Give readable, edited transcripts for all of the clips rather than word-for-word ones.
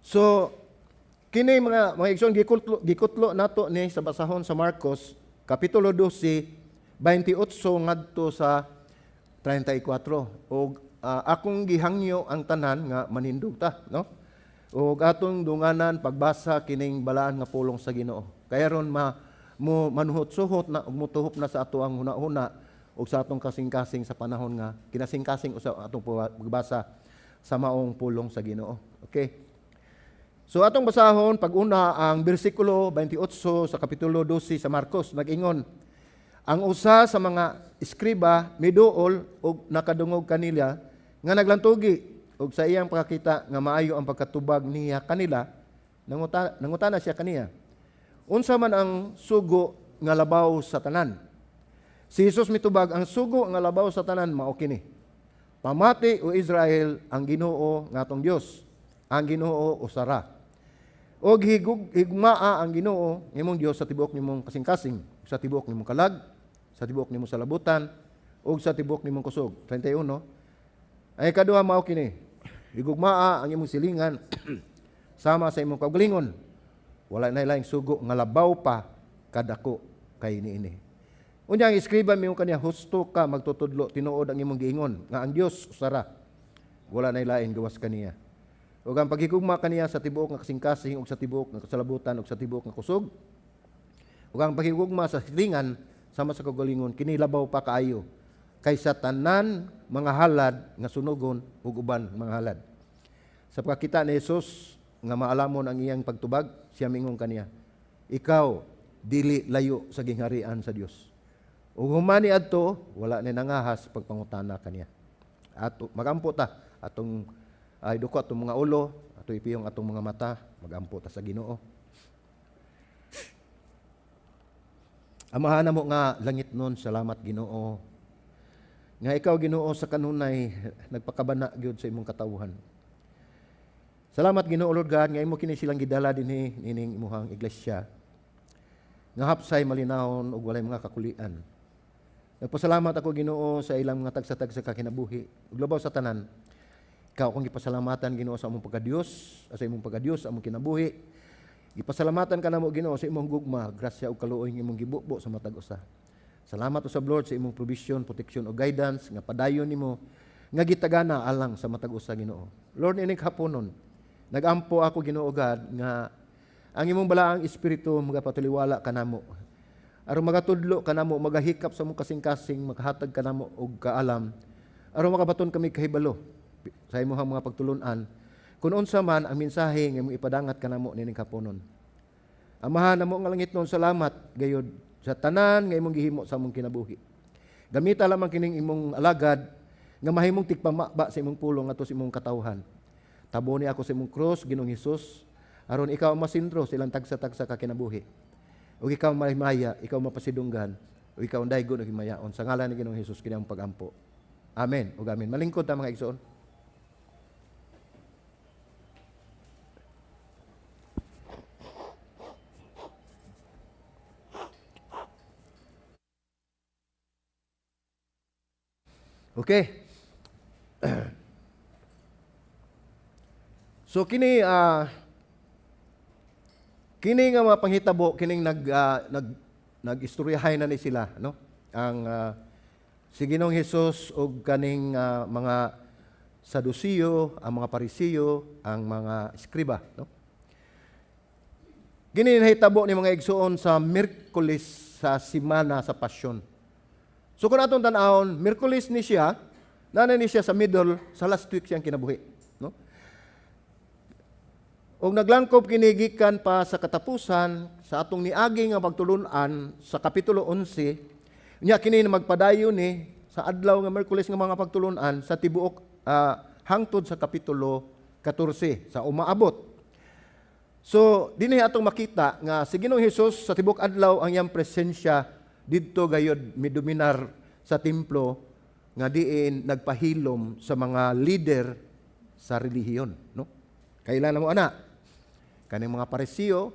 So kini mga igsoon, gikutlo nato ni sa basahon sa Marcos kapitulo 12 28 ngadto sa 34. Og akong gihangyo ang tanan nga manindog ta, no? Og atong dunganan pagbasa kining balaan nga pulong sa Ginoo. Kaya ron ma mo manuhot-suhot na ug motuhop na sa ato ang huna-huna ug sa atong kasing-kasing sa panahon nga kinasing-kasing usa atong pagbasa sa maong pulong sa Ginoo. Okay. So atong basahon pag-una ang bersikulo 28 sa kapitulo 12 sa Marcos. Nag-ingon, ang usa sa mga eskriba miduol og nakadungog kanila nga naglantugi, og sa iyang pagkakita nga maayo ang pagkatubag niya kanila, nangutana siya kaniya, "Unsa man ang sugo nga labaw sa tanan?" Si Jesus mitubag, "Ang sugo nga labaw sa tanan mao kini: Pamati, o Israel, ang Ginoo nga atong Dios, ang Ginoo usara. Og higugmaa ang Ginoo imong Dios sa tibuok nimong kasing-kasing, sa tibuok nimong kalag, sa tibuok nimong salabutan, ug sa tibuok nimong kusog." 31. Ay kaduha mao kini: Higugmaa ang imong silingan sama sa imong kaugalingon. Wala na laing sugo nga labaw pa kadako kay niini. Unya ang eskriba miingon kaniya, "Husto ka magtutudlo, tinuod ang imong giingon nga ang Dios usara. Wala na lain gawas kaniya. Ug ang paghigugma kaniya sa tibuok nga kasing-kasing ug sa tibuok nga kasalabutan ug sa tibuok nga kusog ug ang paghigugma sa silingan sama sa kaugalingon, kini labaw pa kaayo kaysa tanan mga halad nga sunugon ug uban mga halad." Sa pagkakita ni Jesus nga maalamon ang iyang pagtubag, siya mingon kaniya, "Ikaw dili layo sa gingharian sa Dios." Ug human niadto, wala ni nangahas pagpangutana kaniya. Ato magampo ta, atong ay duko atong mga ulo, ato ipiyong atong mga mata, magampo ta sa Ginoo. Amahan mo nga langit nun, salamat Ginoo. Nga ikaw, Ginoo, sa kanunay nagpakabana gyud sa imong katawhan. Salamat, Ginoo Lord God, nga imo kini silang gidala dinhi nining imuhang iglesia. Nga hapsay malinahon ug walay mga kakulian. Nagpasalamat ako, Ginoo, sa ilang mga tagsa-tagsa ka kinabuhi. Ug labaw sa tanan, ikaw akong gipasalamatan, Ginoo, sa among pagkadiyos, sa imong pagkadiyos sa among kinabuhi. Gipasalamatan ka namo, Ginoo, sa imong gugma, grasya ug kaluoy nga imong gibubo sa matag usa. Salamat usab, Lord, sa imong provision, protection ug guidance nga padayon nimo nga gitagana alang sa matag usa, Ginoo. Lord, ining haponon, nagampo ako, Ginoo God, nga ang imong balaang espiritu magapatuliwala kanamo. Aron magatudlo kanamo, magahikap sa among kasing-kasing, makahatag kanamo og kaalam. Aron makabaton kami kahibalo sa imong mga pagtulunan kung unsa man ang mensahe nga imong ipadangat kanamo nining haponon. Amahan namo nga langit noon, salamat gayod sa tanan nga imong gihimo sa among kinabuhi. Gamita lamang kining imong alagad nga mahimong tigpamaba sa imong pulong ngadto sa imong katawhan. Taboni ako sa imong krus, Ginoong Hesus, aron ikaw ang masentro sa ilang tagsa-tagsa ka kinabuhi. Ug ikaw mahimaya, ikaw mapasidunggan, ug ikaw ang daygon ug himayaon. Sa ngalan ni Ginoong Hesus kini ang pagampo. Amen. Ug amen. Malingkod ta, mga igsoon. Okay. So kini nga mga panghitabo kining nag nag nag-istoryahay na ni sila, no? Ang si Ginoong Hesus ug kaning mga Sadusiyo, ang mga Parisiyo, ang mga eskriba, no? Kini nahitabo ni mga igsuon sa Miyerkules sa simana sa Pasyon. So kung atong tan-awon, Miyerkules ni siya, nanay ni siya sa middle sa last week siyang kinabuhi, no? Og naglangkob kini gikan pa sa katapusan sa atong niagi nga pagtulun-an sa kapitulo 11, nya kini na magpadayon ni sa adlaw nga Miyerkules nga mga pagtulun-an sa tibuok hangtod sa kapitulo 14 sa umaabot. So dinhi atong makita nga si Ginoong Hesus sa tibuok adlaw ang iyang presensya didto gayod midominar sa templo nga diin nagpahilom sa mga leader sa relihiyon, no? Kailan na mo ana? Kaning mga Parisiyo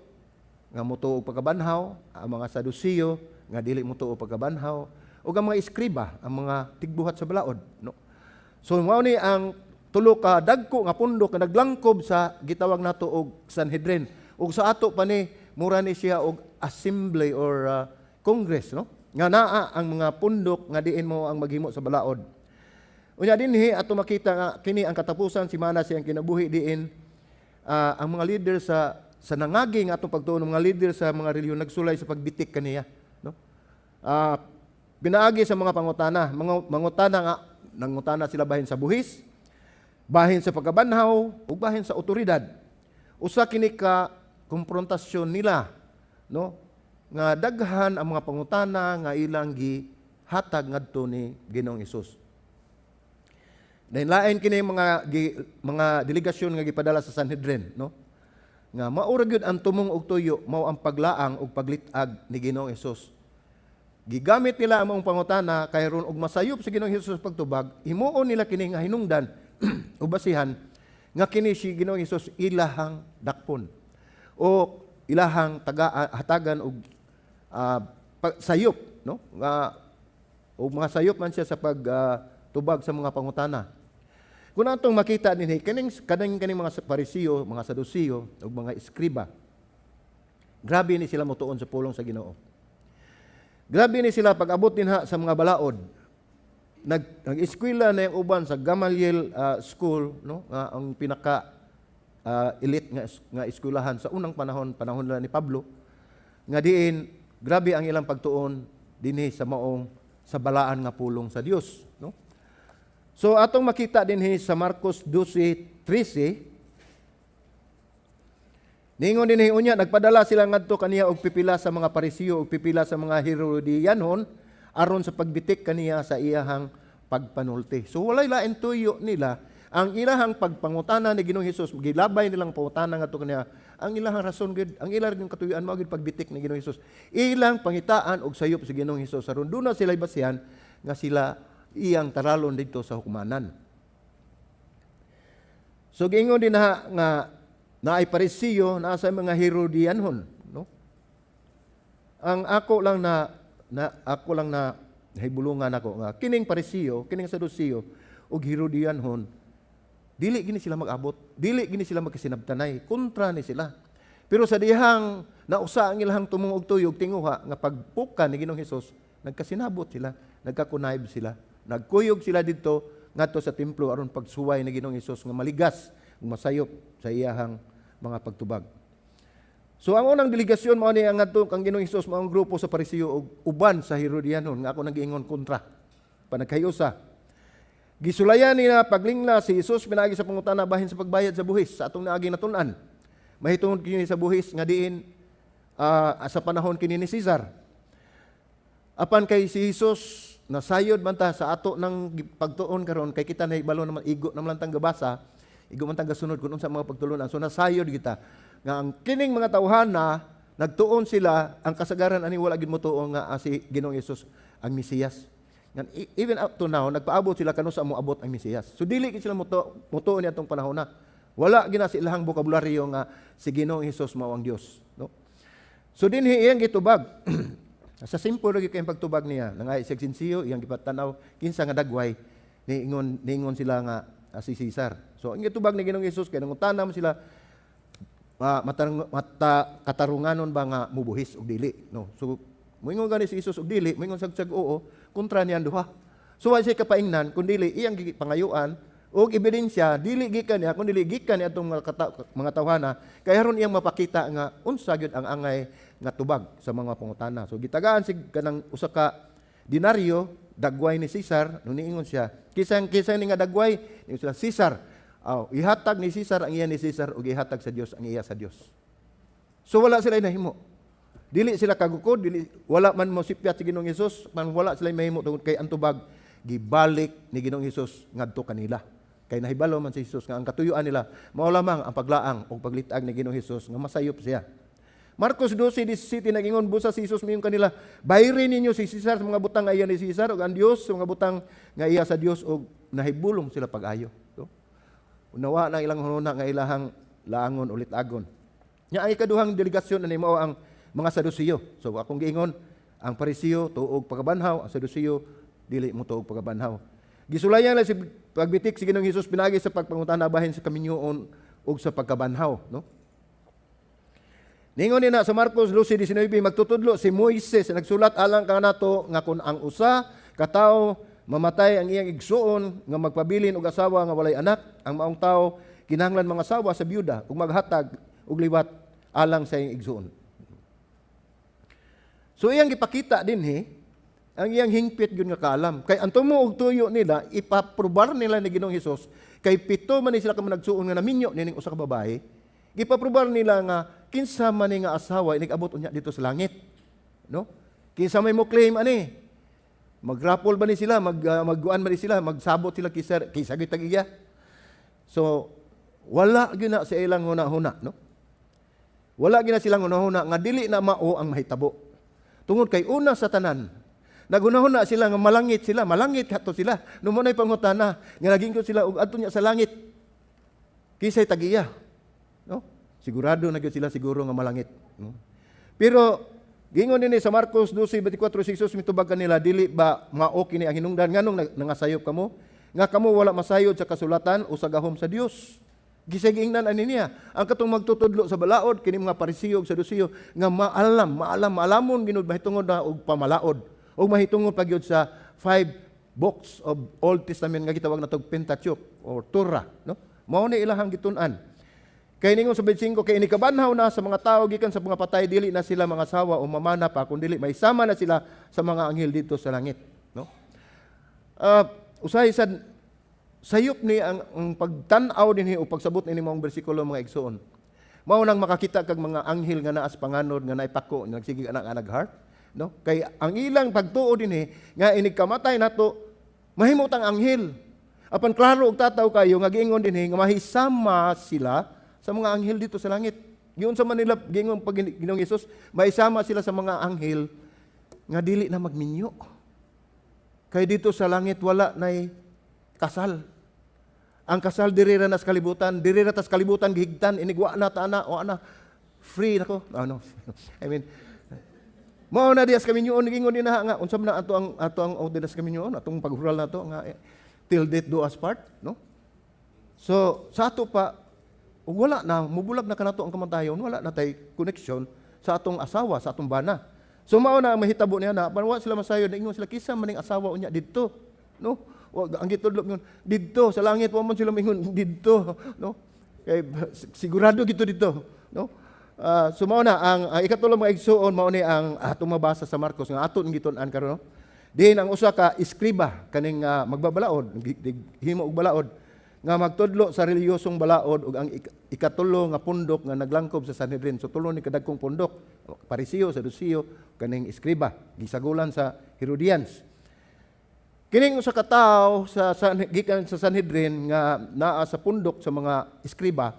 nga motuo og pagkabanhaw, ang mga Sadusiyo nga dili motuo og pagkabanhaw, ug ang mga eskriba, ang mga tigbuhat sa balaod, no? So mao ni ang Tulo ka dagko nga pundok nga naglangkob sa gitawag nato og Sanhedrin. Ug sa ato pa ni, mura ni siya og assembly or congress, no? Nga naa ang mga pundok nga diin mo ang maghimo sa balaod. Unya dinhi ato makita nga kini ang katapusan simana siyang kinabuhi, diin ang mga leader sa nangagi nga atong pagtuon, mga leader sa mga relihiyon nagsulay sa pagbitik kaniya, no? Pinaagi sa mga pangutana, mga mangutana nga nangutana sila bahin sa buhis, bahin sa pagkabanhaw ug bahin sa otoridad. Usa kini ka konfrontasyon nila, no? Nga daghan ang mga pangutana nga ilang gihatag ngadto ni Ginoong Hesus. Lain kini mga delegasyon nga gipadala sa Sanhedrin, no? Nga mao ra gyud ang tumong og tuyo, mao ang paglaang og paglit-ag ni Ginoong Hesus. Gigamit nila ang maong pangutana kay ron og masayop sa Ginoong Hesus pagtubag, himuon nila kini nga hinungdan o basihan nga kini si Ginoong Hesus ilahang dakpon o ilahang taga hatagan og sayop, no? Nga og mga sayop man siya sa pag tubag sa mga pangutana. Kung atong makita dinhi, kaning kaning kaning mga Parisiyo, mga Sadusiyo ug mga eskriba, grabe ni sila motuon sa pulong sa Ginoo. Grabe ni sila pag-abot dinha sa mga balaod. Nag-eskwela na yung uban sa Gamaliel School, no? Nga ang pinaka elite nga eskwelahan sa unang panahon, panahon nila ni Pablo, nga diin grabe ang ilang pagtuon dinhi sa maong sa balaan nga pulong sa Dios, no? So atong makita dinhi sa Marcos 12:13. Ningon dinhi, unya nagpadala sila ngadto kaniya og pipila sa mga Parisiyo og pipila sa mga Herodianon aron sa pagbitik kaniya sa iyahang pagpanulti. So walay lain tuyo nila ang ilahang pagpangutana ni Ginoong Hesus, gilabay nilang pangutana ngadto kaniya. Ang ilahang rason gid, ang ilang yung katuyuan mao gid pagbitik ni Ginoong Hesus. Ilang pangitaan og sayop sa Ginoong Hesus aron duna sila basihan nga sila iyang taralon didto sa hukmanan. So giingon din na nga naay Parisiyo, naa sa mga Herodianhon, no? Ang ako lang na nahibulungan ako nga kining Parisiyo, kining Sadusiyo ug Herodianhon, dili gini sila mag-abot, dili gini sila magkasinabtanay, kontra ni sila. Pero sa dihang nausa ang ilahang tumong og tuyog tinguha nga pagpuka ni Ginoong Hesus, nagkasinabot sila, nagkakunayb sila, nagkuyog sila didto ngadto sa templo aron pagsuway ni Ginoong Hesus nga maligas ug masayop sa iyahang mga pagtubag. So ang unang delegasyon mao ni ang ngadto kang Ginoong Hesus, mao ang grupo sa Parisiyo ug uban sa Herodianon nga ako nang giingon kontra. Panagkayusa. Gisulayan nila paglingla si Jesus pinaagi sa pangutana bahin sa pagbayad sa buhis sa atong naagi natun-an. Mahitungod kini sa buhis nga diin sa panahon kini ni Caesar. Apan kay si Jesus nasayod man ta sa ato ng pagtuon karon, kay kita nahibalo naman, igo naman lang tang gabasa, igo man tang gasunod kung unsa mga pagtulunan. So nasayod kita nga ang kining mga tawhana nagtuon sila, ang kasagaran ani wala gid motuo nga si Ginoong Hesus ang Mesiyas. Ngan even up to now nagpaabot sila kanusa mo abot ang Mesiyas. So dili gid sila motuo ni atong panahon na. Wala gina sa ilahang bokabularyo nga si Ginoong Hesus mao ang Dios, no? So dinhi iyang gitubag. Sa simple ra gyud kay pagtubag niya, nangay siya sinsiyo, iyang gipatanaw kinsa nga dagway, niingon sila nga si Caesar. So ang gitubag ni Ginoong Hesus kay nangutana mo sila mata katarunganon ba nga mubuhis og dili, no? So moingon gani si Jesus og dili, moingon sag oo, kontra niya ang duha. So wa siya kapaingnan kun dili iyang gipangayuan og ebidensya dili gikan niya kun dili gikan niya atong mga tawhana kay aron iyang mapakita nga unsa gyud ang angay nga tubag sa mga pangutana. So gitagaan sig kanang usa ka dinaryo, dagway ni Caesar. Nung niingon siya, "Kisang kinsa ni nga dagway?" Niingon sila, "Caesar." Aw, ihatag ni Caesar ang iya ni Caesar ug ihatag sa Dios ang iya sa Dios. So wala sila nahimo. Dili sila kagukod, dili, wala man mo sipyat si Ginoong Hesus, man wala sila mahimo tungod kay ang tubag gibalik ni Ginoong Hesus ngadto kanila. Kay nahibalo man si Hesus nga ang katuyuan nila mao lamang ang paglaang o paglit-ag ni Ginoong Hesus nga masayop siya. Marcos 12:17, nagingon busa si Jesus miingon kanila, "Bayri ninyo si Caesar sa mga butang nga iya ni Caesar ug ang Dios sa mga butang nga iya sa Dios," ug nahibulong sila pag-ayo. So, unawa na ilang hununa nga ilahang laangon ulit agon. Nya ang ikaduhang delegasyon ani mao ang mga Sadusiyo. So akong giingon, ang Parisiyo tuog pagkabanhaw, ang Sadusiyo dili mo tuog pagkabanhaw. Gisulayan lang si pagbitik si Ginoong Hesus pinagi sa pagpangutana bahin sa kaminyoon ug sa pagkabanhaw, no? Ningon nina sa Marcos 12:19, magtutudlo si Moises nagsulat alang kanato nga kun ang usa ka tawo mamatay ang iyang igsuon nga magpabilin og asawa nga walay anak, ang maong tawo kinahanglan mangasawa sa byuda ug maghatag og liwat alang sa iyang igsuon. So iyang gipakita dinhi ang iyang hingpit gyud nga kaalam. Kay ang tumo og tuyo nila, ipaprobar nila ni Ginoong Hesus kay pito man ni sila ka nagsuon nga naminyo nining usa ka babae. Gipaprobar nila nga kinsa man ni nga asawa inig-abot unya dito sa langit. No? Kinsa may mo claim ani? Magrapol ba ni sila, magguan ba ni sila, magsabot sila kisa kisa gyud tag-iya. So wala gyud na sa ilang huna-huna, no? Wala gyud na silang huna-huna nga dili na mao ang mahitabo. Tungod kay una sa tanan, naghunahuna sila nga malangit sila, malangit kato sila. No mo na'y pangutana nga naging ko sila og adto niya sa langit. Kisay tagiya. No? Sigurado na gyud sila siguro nga malangit, no? Pero gingon dinhi sa Marcos 12:24, si Jesus mitubag kanila, "Dili ba mao kini ang hinungdan nganong nangasayop kamo nga kamo wala masayod sa kasulatan o sa gahom sa Dios?" Gisay giingnan ani niya ang katong magtutudlo sa balaod kini mga Parisiyo ug Sadusiyo nga maalam, maalam, maalamon ginud mahitungod na og pamalaod ug mahitungod pa gyud sa five books of Old Testament nga gitawag natog Pentateuch or Torah, no? Mao ni ilahang gitun-an. Kay ningon sa 25, kay inikabanhaw na sa mga tao gikan sa mga patay, dili na sila mangasawa o mamana pa, kun dili mahisama na sila sa mga anghel dito sa langit, no? Usahay sad sayop ni ang pagtan-aw dinhi o pagsabot ini maong bersikulo, mga igsoon. Mao nang makakita kag mga anghel nga naa sa panganod nga naipako nagsige anak anag heart, no? Kay ang ilang pagtuo dinhi nga inig kamatay nato mahimo tang anghel. Apan klaro og tataw kayo nga giingon dinhi nga mahisama sila sa mga anghel dito sa langit. Giun sa Manila giingon pag Ginoong Hesus, mahisama sila sa mga anghel nga dili na magminyo. Kay dito sa langit wala nay kasal. Ang kasal diri ra na sa kalibutan, diri ra ta sa kalibutan gihigtan, inig wa na ta ana, wa na free nako. Ano? I mean, mao na diya sa kaminyoon giingon din na nga unsa man na ato ang oh, sa kaminyoon atong paghural nato nga till death do us part, no? So sa ato pa ug wala na mubulag na kanato ang kamatayon, wala na tay connection sa atong asawa, sa atong bana. So mao na ang mahitabo niya na wa sila masayod, ingon sila, "Kinsa maning asawa unya didto?" No? Wa ang gitudlo ngon didto sa langit, wa man sila mingon didto, no? Kay sigurado gito didto, no? So mao na ang ikatulo, mga igsuon, mao ni ang atong mabasa sa Marcos nga ato ning gitun-an karon, no? Diin ang usa ka eskriba kaning magbabalaod, himo og balaod nga magtudlo sa relihiyosong balaod ug ang ikatulo nga pundok nga naglangkob sa Sanhedrin. So tulo ni kadagkong pundok, Parisiyo, Sadusiyo, kaning eskriba, gisagulan sa Herodians. Kining usa ka tawo sa gikan sa Sanhedrin nga naa sa pundok sa mga eskriba,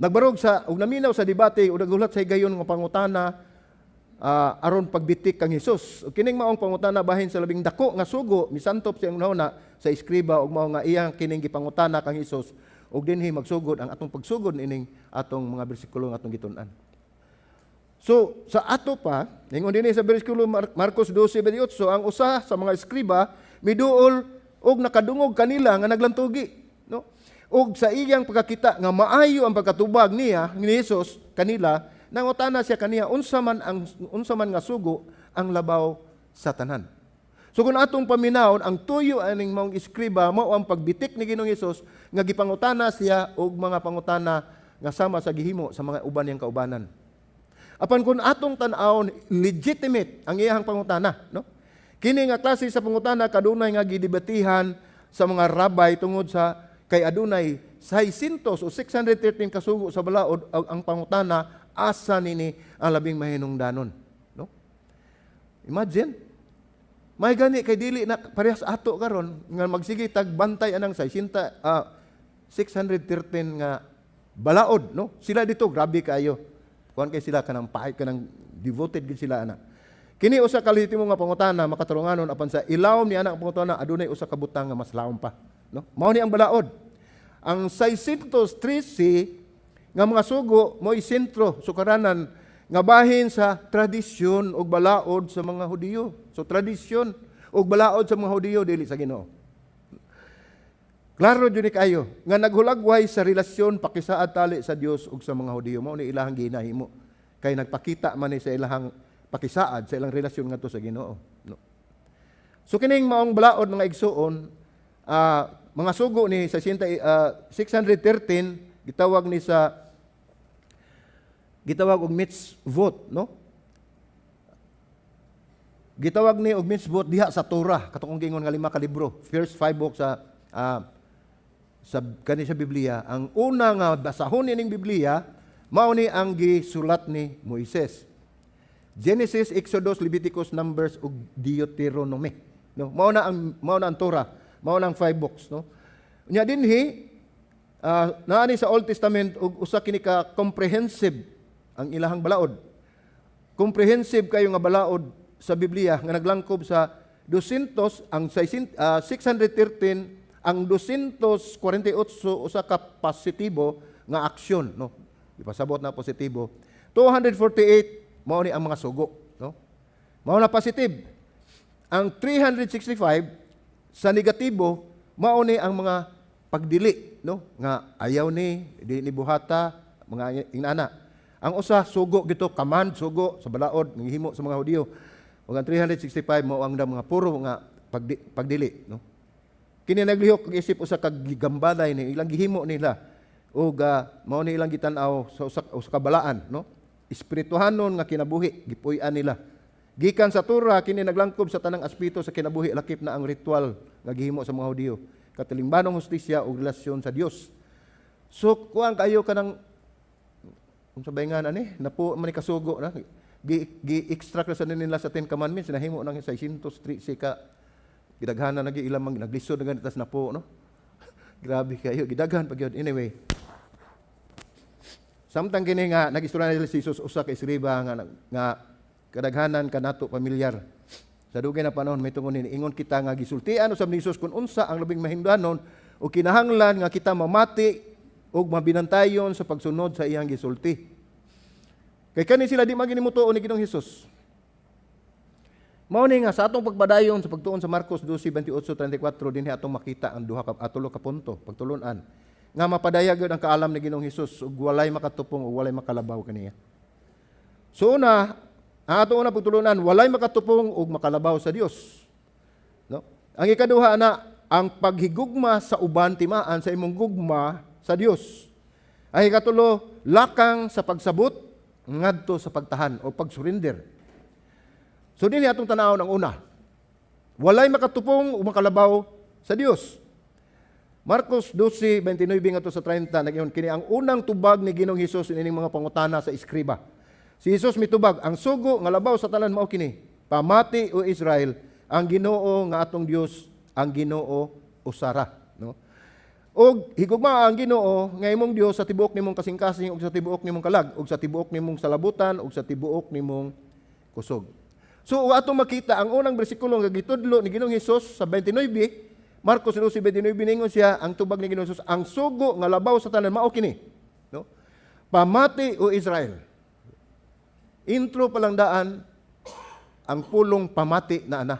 nagbarog sa ug naminaw sa debate ug nagulat sa higayon nga pangutana aron pagbitik kang Hesus. Ug kining maong pangutana bahin sa labing dako nga sugo misantop siyang hunahuna sa eskriba ug mao nga iyang kining gipangutana kang Hesus ug dinhi magsugod ang atong pagsugod ining atong mga bersikulo nga atong gitun-an. So, sa ato pa, ingon dinhi sa bersikulo Marcos 12:28, ang usa sa mga eskriba miduol og nakadungog kanila nga naglantugi, no? Ug sa iyang pagkakita nga maayo ang pagkatubag niya ni Jesus kanila, nangutana siya kaniya unsa man nga sugo ang labaw sa tanan. So kung atong paminawon, ang tuyo aning maong eskriba mao ang pagbitik ni Ginoong Hesus nga gipangutana siya og mga pangutana nga sama sa gihimo sa mga uban niyang kaubanan. Apan kung atong tan-awon, legitimate ang iyang pangutana, no? Kini nga klase sa pangutana kadunay nga gidebatihan sa mga rabay tungod sa kay adunay 600 o 613 kasugo sa balaod, ang pangutana asa nini ang labing mahinungdanon, no? Imagine, may gani kay dili na parehas ato karon nga magsige tag bantay anang 600 613 nga balaod, no? Sila dito grabe kaayo. Kuan kay sila kanang pahay kanang devoted gid sila ana. Kini usa ka lehitimo nga pangutana makatarunganon, apan sa ilawom ni ana ang pangutana adunay usa ka butang nga mas lawom pa, no? Mao ni ang balaod. Ang 613 nga mga sugo mo'y sentro sukaranan nga bahin sa tradisyon ug balaod sa mga Hudiyo. So tradisyon. Ug balaod sa mga Hudiyo dili sa Ginoo. Klaro jud ni kayo nga naghulagway sa relasyon pakisaad tali sa Dios ug sa mga Hudiyo. Mao ni ilahang ginahimo. Kay nagpakita man ni sa ilahang pakisaad sa ilang relasyon ngadto sa Ginoo. No. So kining maong balaod, mga igsuon, mga sugo ni sa 613 gitawag ni sa gitawag og mitzvot, no? Gitawag ni og mitzvot diha sa Torah, katong giingon nga lima ka libro, first five books sa kani sa Biblia. Ang una nga basahon nining Biblia mao ni ang gisulat ni Moises. Genesis, Exodus, Leviticus, Numbers ug Deuteronomy. No, mao na ang Torah, mao na ang five books, no. Nya dinhi naa ni sa Old Testament ug usa kini ka comprehensive ang ilahang balaod. Comprehensive kayo nga balaod sa Biblia nga naglangkob sa 200 ang 600, 613 ang 248 usa ka positibo nga aksyon, no. Ipasabot na positibo. 248 mao ni ang mga sugo, no. Mao na positive. Ang 365 sa negatibo mao ni ang mga pagdili, no, nga ayaw ni di ni buhata, mga ingana. Ang usa sugo gito command, sugo sa balaod nga gihimo sa mga Hudiyo. Ug ang 365 mao ang mga puro nga pagdili, no. Kini naglihok og isip usa ka gigambalay ni ilang gihimo nila ug mao ni ilang gitan-aw sa usa ka balaan, no. Espirituhanon nga kinabuhi gipuy-an nila. Gikan sa Torah, kini naglangkob sa tanang aspeto sa kinabuhi lakip na ang ritual nga gihimo sa mga Hudiyo, katilingbanong hustisya ug relasyon sa Dios. So kuan kayo kanang unsa ba nga ani napo man ni kasugo na gi, gi-extract na sa nila sa Ten Commandments, nahimo nang 613 ka gidaghanan na ilang mang naglisod na ganit tas napo, no. Grabe kayo gidaghan pag yun. Anyway, samtang kini nga nagistorya nila si Jesus, usa ka escriba nga kadaghanan kanato pamilyar sa dugay na panahon may tungod ni ingon kita nga gisultian usab ni Jesus kung unsa ang labing mahinungdanon o kinahanglan nga kita mamati ug mabinantayon sa pagsunod sa iyang gisulti. Kay kani sila di man gyud mutuo ni Ginoong Hesus. Mao ni nga sa atong pagpadayon sa pagtuon sa Marcos 12:28, dinhi atong makita ang duha ka tulo ka punto pagtulunan nga mapadayag gyud ang kaalam ni Ginoong Hesus ug walay makatupong ug walay makalabaw kaniya. So una, ang atong una pagtulunan, walay makatupong ug makalabaw sa Dios. No? Ang ikaduha na ang paghigugma sa uban timaan sa imong gugma sa Dios. Ang ikatulo, lakang sa pagsabot ngadto sa pagtahan o pagsurrender. So dinhi atong tanawon ang una. Walay makatupong o makalabaw sa Dios. Marcos 12:29 ngadto sa 30, nag-ingon kini ang unang tubag ni Ginoong Hesus ining mga pangutana sa eskriba. Si Hesus mitubag, "Ang sugo nga labaw sa tanan mao kini: Pamati, o Israel, ang Ginoo nga atong Dios, ang Ginoo usara," no? Og higugma ang Ginoo nga imong Dios sa tibuok nimong kasing-kasing ug sa tibuok nimong kalag ug sa tibuok nimong salabutan ug sa tibuok nimong kusog. So atong makita ang unang bersikulo nga gitudlo ni Ginoong Hesus sa 29, Marcos 12:29, ningon siya, ang tubag ni Ginoong Hesus, ang sugo nga labaw sa tanan mao kini, no? Pamati, o Israel. Intro pa lang daan ang pulong "pamati" na ana.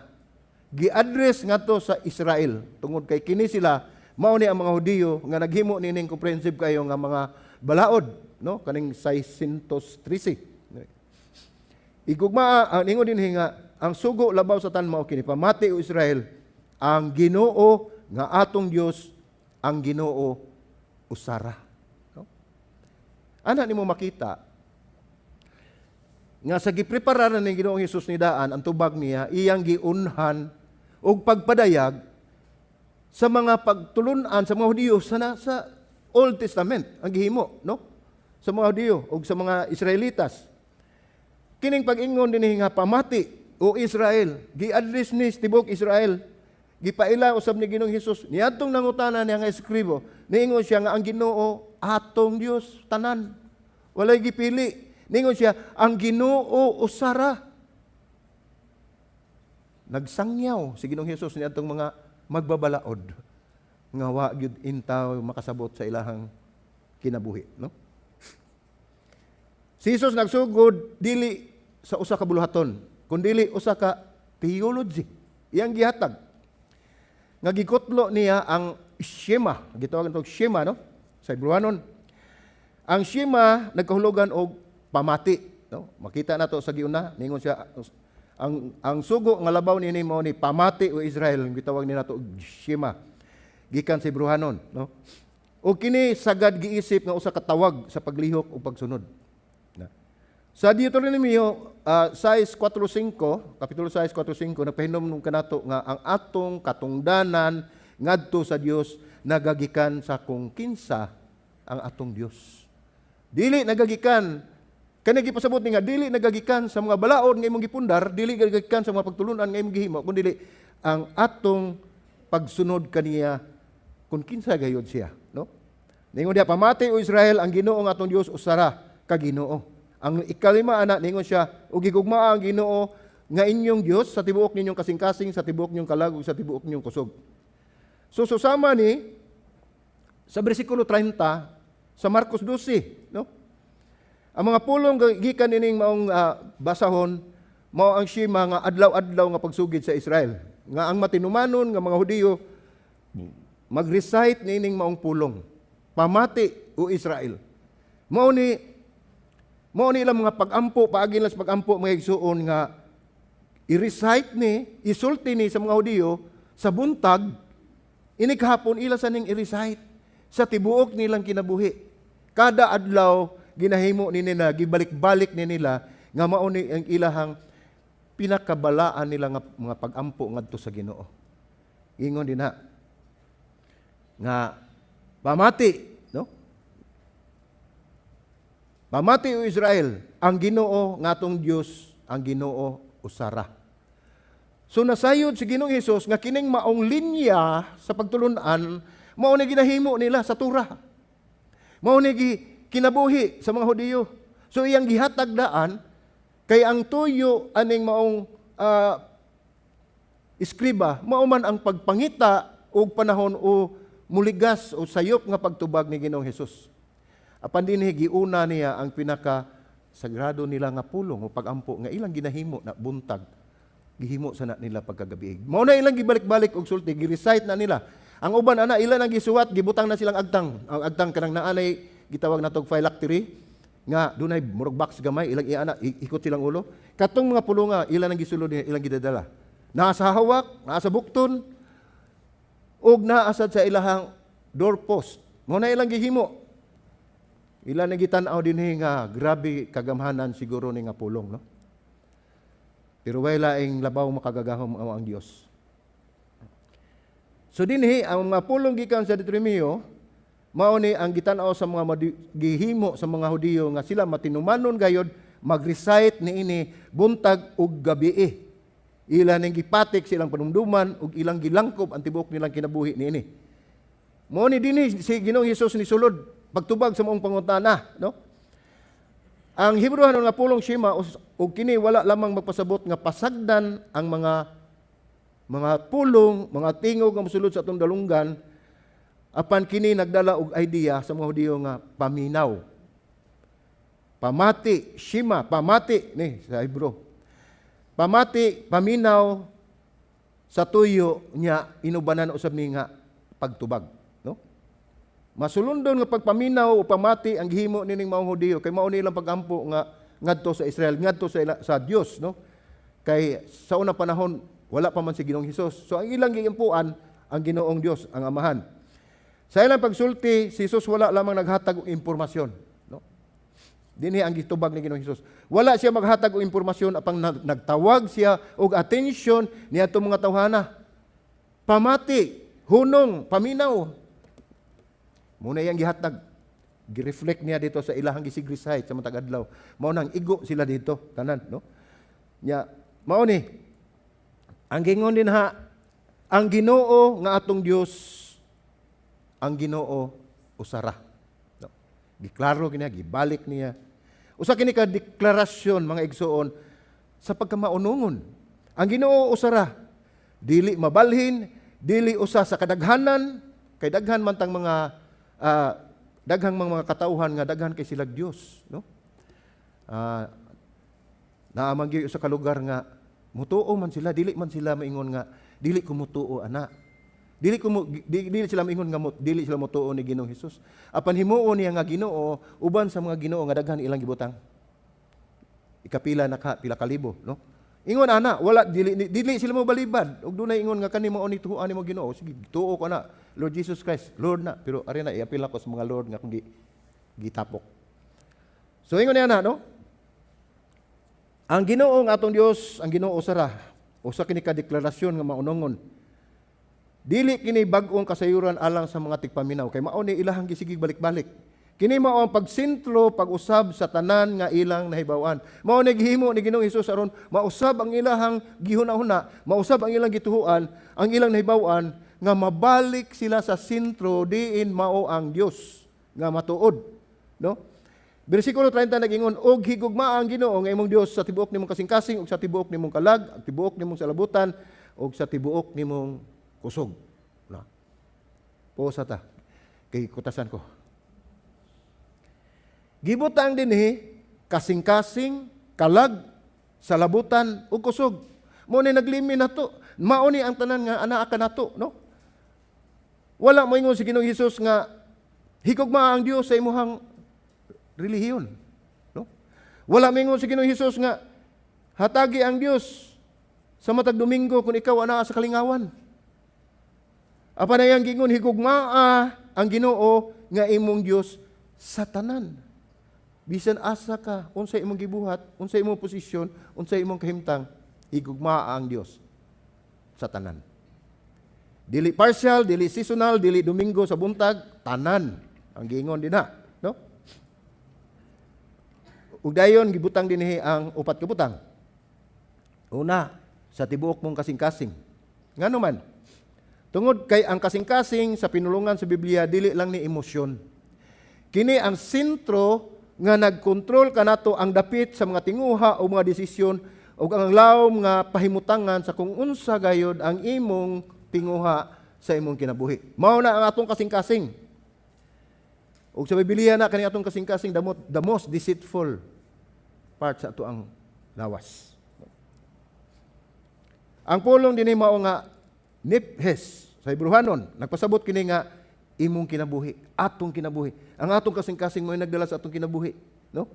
Gi-address ngadto sa Israel tungod kay kini sila mao ni ang mga Hudiyo nga naghimo nining comprehensive kayo nga mga balaod, no, kaning 613. Igugma ang ingon dinhi nga ang sugo labaw sa tanan mao kini: "Pamati, o Israel, ang Ginoo nga atong Dios, ang Ginoo usara," no? Ana nimo makita nga sa gipreparar ni Ginoong Hesus ni daan ang tubag niya, iyang giunhan og pagpadayag sa mga pagtulunan sa mga Hudiyo sa Old Testament ang gihimo, no, sa mga Hudiyo ug sa mga Israelitas. Kining pag-ingon dinhi nga "Pamati, o Israel," gi-address ni sa tibuok Israel. Gipaila usab ni Ginoong Hesus niadtong nangutana niya nga eskribo. Niingon siya nga ang Ginoo atong Dios tanan. Walay gipili. Niingon siya, ang Ginoo usara. Nagsangyaw si Ginoong Hesus niadtong mga magbabalaod nga wa gyud intaw makasabot sa ilahang kinabuhi, no? Si Jesus nagsugod dili sa usa ka buluhaton, kundili usa ka theology. Iyang gihatag nga gikutlo niya ang Shema, gitawag nato Shema, no? Sa Hebrewanon. Ang Shema nagkahulugan og pamati, no? Makita nato sa giuna, ningon siya ang sugo nga labaw niini mao ni "Pamati, o Israel," gitawag ni nato og Shema. Gikan sa Hebrewanon, no? O kini sagad giisip nga usa ka tawag sa paglihok o pagsunod. Na. Sa Deuteronomio 6:4-5, kapitulo 6:4-5, nagpahinom kanato nga ang atong katungdanan ngadto sa Dios nagagikan sa kung kinsa ang atong Dios. Dili nagagikan kani, gipasabot ni nga dili nagagikan sa mga balaod nga imong gipundar, dili nagagikan sa mga pagtulunan nga imong gihimo, kundi ang atong pagsunod kaniya kung kinsa gayod siya, no? Ningon diya, "Pamati, o Israel, ang Ginoo nga atong Dios usara ka Ginoo." Ang ikalima ana, ningon siya, "Ug higugmaa ang Ginoo nga inyong Dios sa tibuok ninyong kasing-kasing, sa tibuok ninyong kalag, ug sa tibuok ninyong kusog." So susama ni sa bersikulo 30 sa Marcos 12, no? Ang mga pulong gikan ining maong basahon mao ang Shema nga adlaw-adlaw nga pagsugid sa Israel. Nga ang matinumanon nga mga Hudiyo mag-recite niining maong pulong. "Pamati, o Israel." Mao ni ilang mga pag-ampo, paagi lang sa pag-ampo, mga igsuon, nga i-recite ni, isulti ni sa mga Hudiyo sa buntag, inighapon ila sa ning i-recite sa tibuok nilang kinabuhi. Kada adlaw ginahimo ni nila, gibalik-balik ni nila nga mao ni ang ilahang pinakabalaan nila nga mga pag-ampo ngadto sa Ginoo. Ingon din ha nga pamati, no? "Pamati, o Israel, ang Ginoo nga atong Dios, ang Ginoo usara." So nasayod si Ginoong Hesus nga kining maong linya sa pagtulunan mao ni ginahimo nila sa Torah. Mao ni kinabuhi sa mga Hudiyo. So iyang gihatag daan kay ang tuyo aning maong eskriba mao man ang pagpangita og panahon o muligas o sayop nga pagtubag ni Ginoong Hesus. Apan dinhi giuna niya ang pinaka sagrado nila nga pulong o pagampo nga ilang ginahimo na buntag, gihimo sa na nila pagkagabi. Mao na ilang gibalik-balik og sulti, gi-recite na nila. Ang uban ana ilan ang gisuwat, gibutang na silang agtang. Ang agtang kanang naanay gitawag natog phylactery nga dunay murag box gamay, ilang iana ikot silang ulo. Katong mga pulunga ilan ang gisulod niya, ilang gidadala. Naa sa hawak, naa sa bukton, ug naa sad sa ilahang doorpost. Mao na ilang gihimo. Ilan ang gitan-aw dinhi nga grabe kagamhanan siguro ni nga pulong, no? Pero way laing labaw makagagahom ang Dios. So dinhi ang mga pulong gikan sa Deuteronomio mao ni ang gitan-aw sa mga gihimo sa mga Hudiyo nga sila matinumanon gayod mag-recite niini buntag ug gabii. Ila ning gipatik silang panumduman ug ilang gilangkob ang tibuok nilang kinabuhi niini. Mao ni dinhi si Ginoong Hesus ni sulod pagtubag sa maong pangutana, no? Ang Hebreohanon nga pulong Shema ug kini wala lamang magpasabot nga pasagdan ang mga pulong, mga tingog nga mosulod sa atong dalunggan, apan kini nagdala og idea sa mga Hudiyo nga paminaw. Pamati, Shema, pamati ni sa Hebrew. Pamati, paminaw sa tuyo niya inubanan usab ni nga pagtubag, no? Masulundon nga pagpaminaw o pamati ang gihimo nining maong Hudiyo kay mao nilang pagampo nga ngadto sa Israel, ngadto sa Dios, no? Kay sa unang panahon wala pa man si Ginoong Hesus. So ang ilang giampuan ang Ginoong Dios, ang Amahan. Sa ilang pagsulti, si Jesus wala lamang naghatag og impormasyon, no? Dinhi ang gitubag ni Ginoong Hesus. Wala siya maghatag og impormasyon apang nagtawag siya og atensyon niadtong mga tawhana. Pamati, hunong, paminaw. Mao na iyang gihatag. Gi-reflect niya dito sa ilahang gisig-recite sa matag adlaw. Mao nang igo sila dito, tanan, no? Nya, mao ni ang gingon din ha, ang Ginoo nga atong Dios, ang Ginoo usara. No? Giklaro kini, gibalik niya. Usa kini ka deklarasyon, mga igsuon, sa pagkamaunungon. Ang Ginoo usara, dili mabalhin, dili usa sa kadaghanan, kay daghan man tang mga daghang mga katawhan nga daghan kay silag Dios, no? Naa man gyud usa ka lugar nga Mutuo man sila, dili man sila maingon nga dili ko mutuo ana. Dili sila maingon nga dili sila mutuo ni Ginoong Hesus. Apan himuon niya nga Ginoo uban sa mga Ginoo nga daghan ilang gibutang. Ikapila na ka, pila ka libo, no? Ingon ana, wala dili sila mo balibad. Ug dunay ingon nga kani mao ni tuoan nimo Ginoo. Sige, tuo ko na. Lord Jesus Christ, Lord na. Pero ari na iapil ako sa mga Lord nga akong gitapok. So ingon niya na, no? Ang Ginoo nga atong Dios, ang Ginoo sara, usa kini ka deklarasyon nga maunongon. Dili kini bag-ong kasayuran alang sa mga tigpaminaw kay mao ni ilahang gisigig balik-balik. Kini mao ang pagsentro, pag-usab sa tanan nga ilang nahibaw-an. Mao ni gihimo ni Ginoong Hesus aron mausab ang ilahang gihuna-huna, mausab ang ilang gituhuan, ang ilang nahibaw-an nga mabalik sila sa sentro diin mao ang Dios nga matuod, no? Bersikulo 30 nag-ingon, "Og higugmaa ang Ginoo nga imong Dios sa tibuok nimong kasing-kasing ug sa tibuok nimong kalag, ug tibuok nimong salabutan ug sa tibuok nimong kusog." Na. Pusa ta kay kutasan ko. Gibutang dinhi kasing-kasing, kalag, salabutan ug kusog. Mao ni naglimi nato. Mao ni ang tanan nga anaa kanato, no? Wala mo ingon si Ginoong Hesus nga higugmaa ang Dios sa imuhang relihiyon, no? Wala moingon si Ginoong Hesus nga hatagi ang Dios sa matag Domingo kung ikaw anaa sa kalingawan. Apan ang gingon, higugmaa ang Ginoo nga imong Dios sa tanan. Bisan asa ka, unsa imong gibuhat, unsa imong posisyon, unsa imong kahimtang, higugmaa ang Dios sa tanan. Dili partial, dili seasonal, dili Domingo sa buntag, tanan ang giingon dinha, no? Ug dayon gibutang dinhi ang upat ka butang. Una, sa tibuok mong kasing-kasing. Ngano man? Tungod kay ang kasing-kasing sa pinulungan sa Biblia dili lang ni emosyon. Kini ang sentro nga nagkontrol kanato ang dapit sa mga tinguha o mga desisyon ug ang lawom nga pahimutangan sa kung unsa gayod ang imong tinguha sa imong kinabuhi. Mao na ang atong kasing-kasing. Ug sa Biblia na kani atong kasing-kasing the most deceitful part sa ato ang lawas. Ang pulong dinhi mao nga nephesh sa Hebrehanon, nagpasabot kini nga imong kinabuhi, atong kinabuhi. Ang atong kasing-kasing mo nagdala sa atong kinabuhi, no?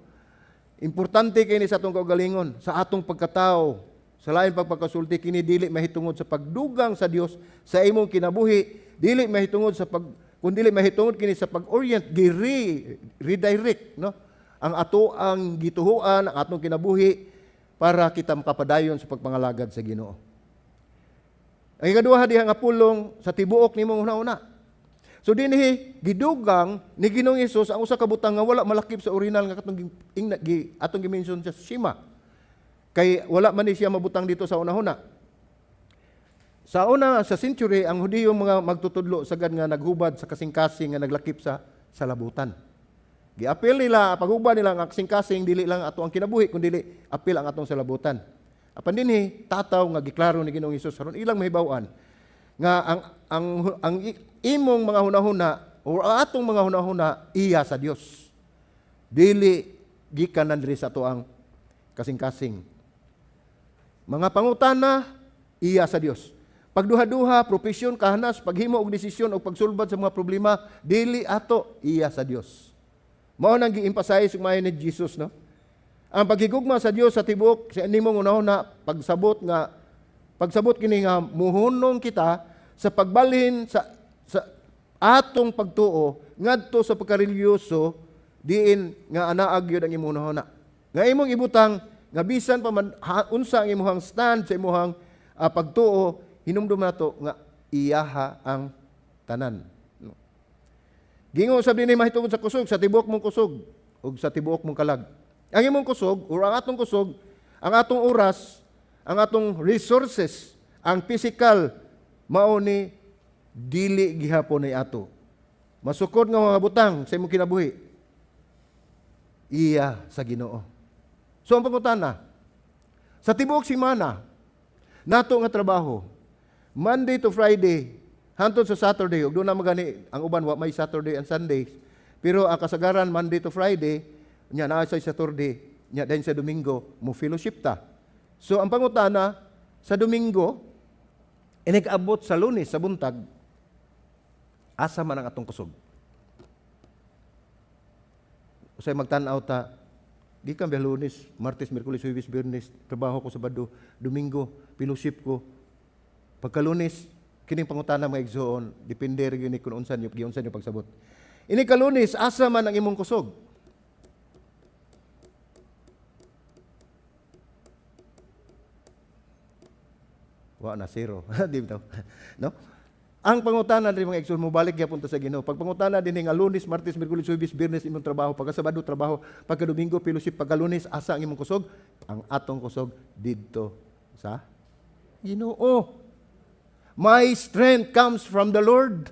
Importante kini sa atong kaugalingon, sa atong pagkatao, sa lain pagpagkasulti kini dili mahitungod sa pagdugang sa Dios sa imong kinabuhi, dili mahitungod sa pag kun dili mahitungod kini sa pag-orient, giri redirect, no? Ang ato ang gituhuan, ang atong kinabuhi para kita makapadayon sa pagpangalagad sa Ginoo. Ang ikaduha diha nga pulong, sa tibuok nimong hunahuna. So dinhi gidugang ni Ginoong Hesus ang usa ka butang nga wala malakip sa original nga katong atong gi-mention sa Shema. Kay wala man ni siya mabutang dito sa unahuna. Sa una sa century, ang Hudiyo mga magtutudlo sagad nga naghubad sa kasing-kasing nga naglakip sa salabutan. Giapil nila, paghubad nila ang kasing-kasing dili lang ato ang kinabuhi kundi apil ang atong salabutan. Apan dinhi tataw nga giklaro ni Ginoong Hesus aron ilang mahibaw-an nga ang imong mga hunahuna o ang atong mga hunahuna iya sa Dios. Dili gikan diri sa ato ang kasing-kasing. Mga pangutana, iya sa Dios. Pagduha-duha, propesyon, kahanas, paghimo og desisyon o pagsulbad sa mga problema, dili ato, iya sa Dios. Mao nang gi-emphasize ug maayo ni Jesus, no? Ang paghigugma sa Dios sa tibuok sa nimong unahuna, pagsabot kini nga muhunong kita sa pagbalhin sa atong pagtuo ngadto sa pagkarelihiyoso diin nga anaag gyud ang imong hunahuna. Nga imong ibutang nga bisan pa man unsa ang imong stand sa imong pagtuo, hinumdum nato nga iyaha ang tanan. No. Gingon sab dinhi mahitungod sa kusog, sa tibuok mong kusog ug sa tibuok mong kalag. Ang imong kusog or ang atong kusog, ang atong oras, ang atong resources, ang physical mao ni dili gihapon ni ato. Masukod nga mga butang sa imong kinabuhi, iya sa Ginoo. So ang pangutana, sa tibuok semana, nato nga trabaho, Monday to Friday, hantod sa Saturday, ug duna magani ang uban wa may Saturday and Sunday, pero ang kasagaran Monday to Friday, nya naa sa Saturday, nya dayon sa Domingo mo fellowship ta. So ang pangutana sa Domingo, inig-abot sa Lunes sa buntag, asa man ang atong kusog? Usay magtan-aw ta, gikan ba Lunes, Martes, Miyerkules, Huwebes, Biyernes, trabaho ko Sabado, Domingo, fellowship ko. Pagka Lunes, kining pangutana, mga igsoon, depende rin yun kung unsa niyo, giunsa niyo pagsabot. Ini ka Lunes, asa man ang imong kusog? Wa na, zero. Di ba? No? Ang pangutana din, mga igsoon, mobalik gyapon ta sa Ginoo. Pag pangutana din nga Lunes, Martes, Miyerkules, Huwebes, Biyernes imong trabaho, pagka Sabado trabaho, pagka Domingo fellowship, pagka Lunes asa ang imong kusog? Ang atong kusog didto sa Ginoo. My strength comes from the Lord.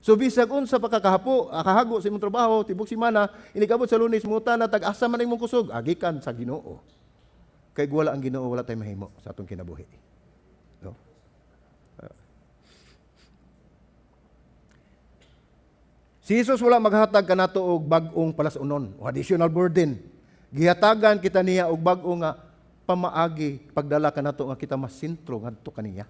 So bisag unsa pa kakahapo, kahago sa imong trabaho tibok semana, inig-abot sa Lunes, mangutana tag asa man imong kusog, agikan sa Ginoo. Kay wala ang Ginoo, wala tay mahimo sa atong kinabuhi. No? Si Jesus wala maghatag kanato og bag-ong palas-unon o additional burden. Gihatagan kita niya og bag-o nga pamaagi pagdala kanato nga kita masentro ngadto kaniya.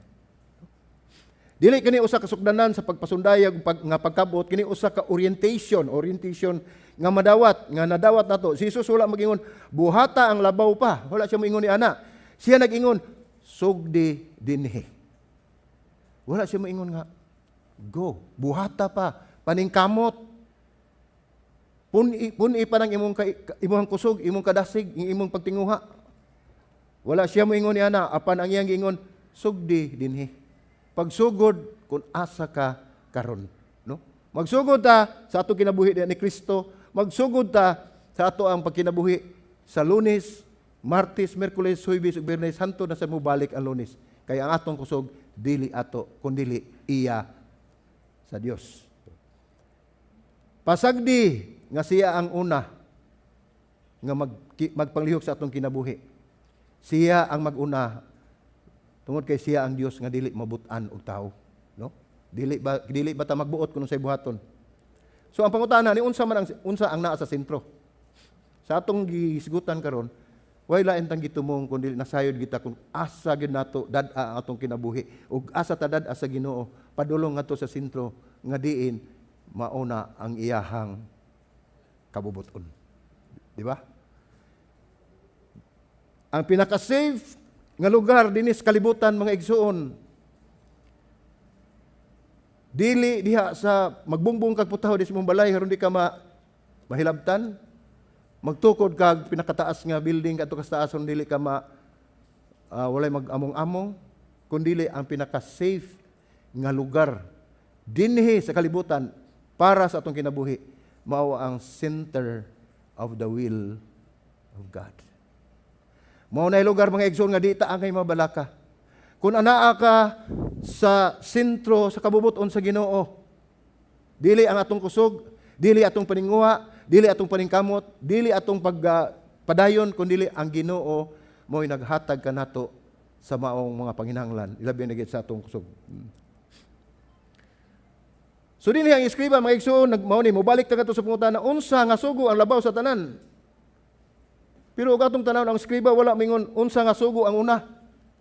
Dili kini usa ka sukdanan sa pagpasundayag nga pagkabot, kini usa ka orientation nga madawat, nga nadawat nato. Si Jesus wala magingon, "Buhata ang labaw pa." Wala siya moingon ni ana. Siya nag-ingon, "Sugdi dinhi." Wala siya moingon nga, "Go, buhata pa, paningkamot. Puni, puni pa ng imong kusog, imong kadasig, imong pagtinguha." Wala siya moingon ni ana, apan ang iyang giingon, "Sugdi dinhi." Pagsugod kung asa ka karon, no? Magsugod ta sa ato kinabuhi ni Kristo, magsugod ta sa ato ang pagkinabuhi sa Lunes, Martes, Miyerkules, Huwebes ug Biyernes hantod na sa mobalik ang Lunes. Kay ang atong kusog dili ato kundili iya sa Dios. Pasagdi nga siya ang una nga magpanglihok sa atong kinabuhi. Siya ang maguna tungod kay siya ang Dios nga dili mabut-an og tawo, no? Dili ba ta magbuot kun unsay buhaton? So ang pangutana ni unsa man ang unsa ang naa sa sentro? Sa atong gisgutan karon, way lain tang gitumong kun dili nasayod kita kung asa gyud nato dad-a ang atong kinabuhi ug asa ta dad-a sa Ginoo padulong ngadto sa sentro nga diin mauna ang iyahang kabubuton. Di ba? Ang pinaka-safe nga lugar dinhi sa kalibutan, mga igsuon, dili diha sa magbungbong kag putaho di sa imong balay aron di ka mahilabtan, magtukod kag pinakataas nga building kadto ka sa taas aron dili ka walay mag-among-among, kundili ang pinaka-safe nga lugar dinhi sa kalibutan para sa atong kinabuhi mao ang center of the will of God. Mao na lugar, mga igsoon, nga di ta angay mabalaka. Kung anaa ka sa sentro sa kabubuton sa Ginoo, dili ang atong kusog, dili atong paninguha, dili atong paningkamot, dili atong pagpadayon, kundi ang Ginoo mo'y naghatag kanato sa maong mga panginahanglan, ilabi na gid sa atong kusog. So dinhi ang eskriba, mga igsoon, nagmao ni mobalik ta kadto sa pangutana unsa nga sugo ang labaw sa tanan. Pero ug atong tan-awon, ang eskriba wala mingon unsa nga sugo ang una.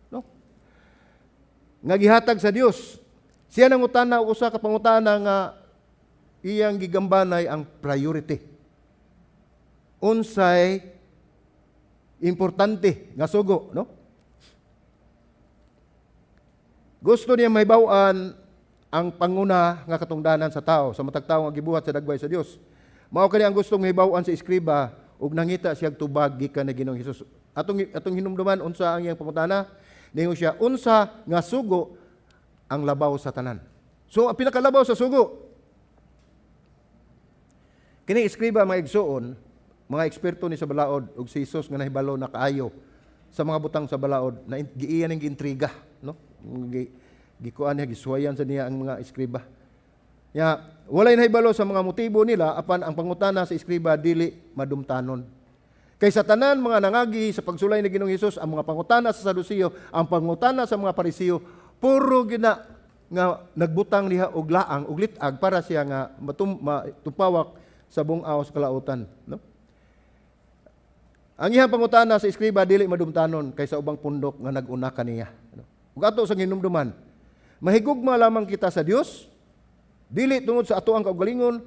No? Nga gihatag sa Dios. Siya nangutana og usa ka pangutana nga iyang gigambanay ang priority. Unsay importante nga sugo, no? Gusto niya mahibaw-an ang panguna nga katungdanan sa tao, sa matag tawo nga gibuhat sa dagway sa Dios. Mao kani ang gustong mahibaw-an sa eskriba ug nangita siya tubag gikan ni Ginoong Hesus. Atong hinumduman unsa ang iyang pangutana. Ningon siya, "Unsa nga sugo ang labaw sa tanan?" So ang pinakalabaw sa sugo. Kini eskriba, mga igsuon, mga eksperto ni sa balaod ug si Jesus nga nahibalo na kaayo sa mga butang sa balaod na giiyan ning giintriga, no? Gikuan niya, gisuwayan sa niya ang mga eskriba. Ya, walay nahibalo sa mga motibo nila apan ang pangutana sa eskriba dili madumtanon. Kay sa tanan mga nangagi sa pagsulay ni Ginoong Hesus, ang mga pangutana sa Saduceo, ang pangutana sa mga Pariseo, puro gina nga nagbutang diha og laang og lit-ag para siya nga matupawak sa bungaw sa kalautan, no? Ang iyang pangutana sa eskriba dili madumtanon kaysa ubang pundok nga nag-una kaniya. Ano? Ug ato sa hinumduman, mahigugma lamang kita sa Dios dili tungod sa atoang kaugalingon,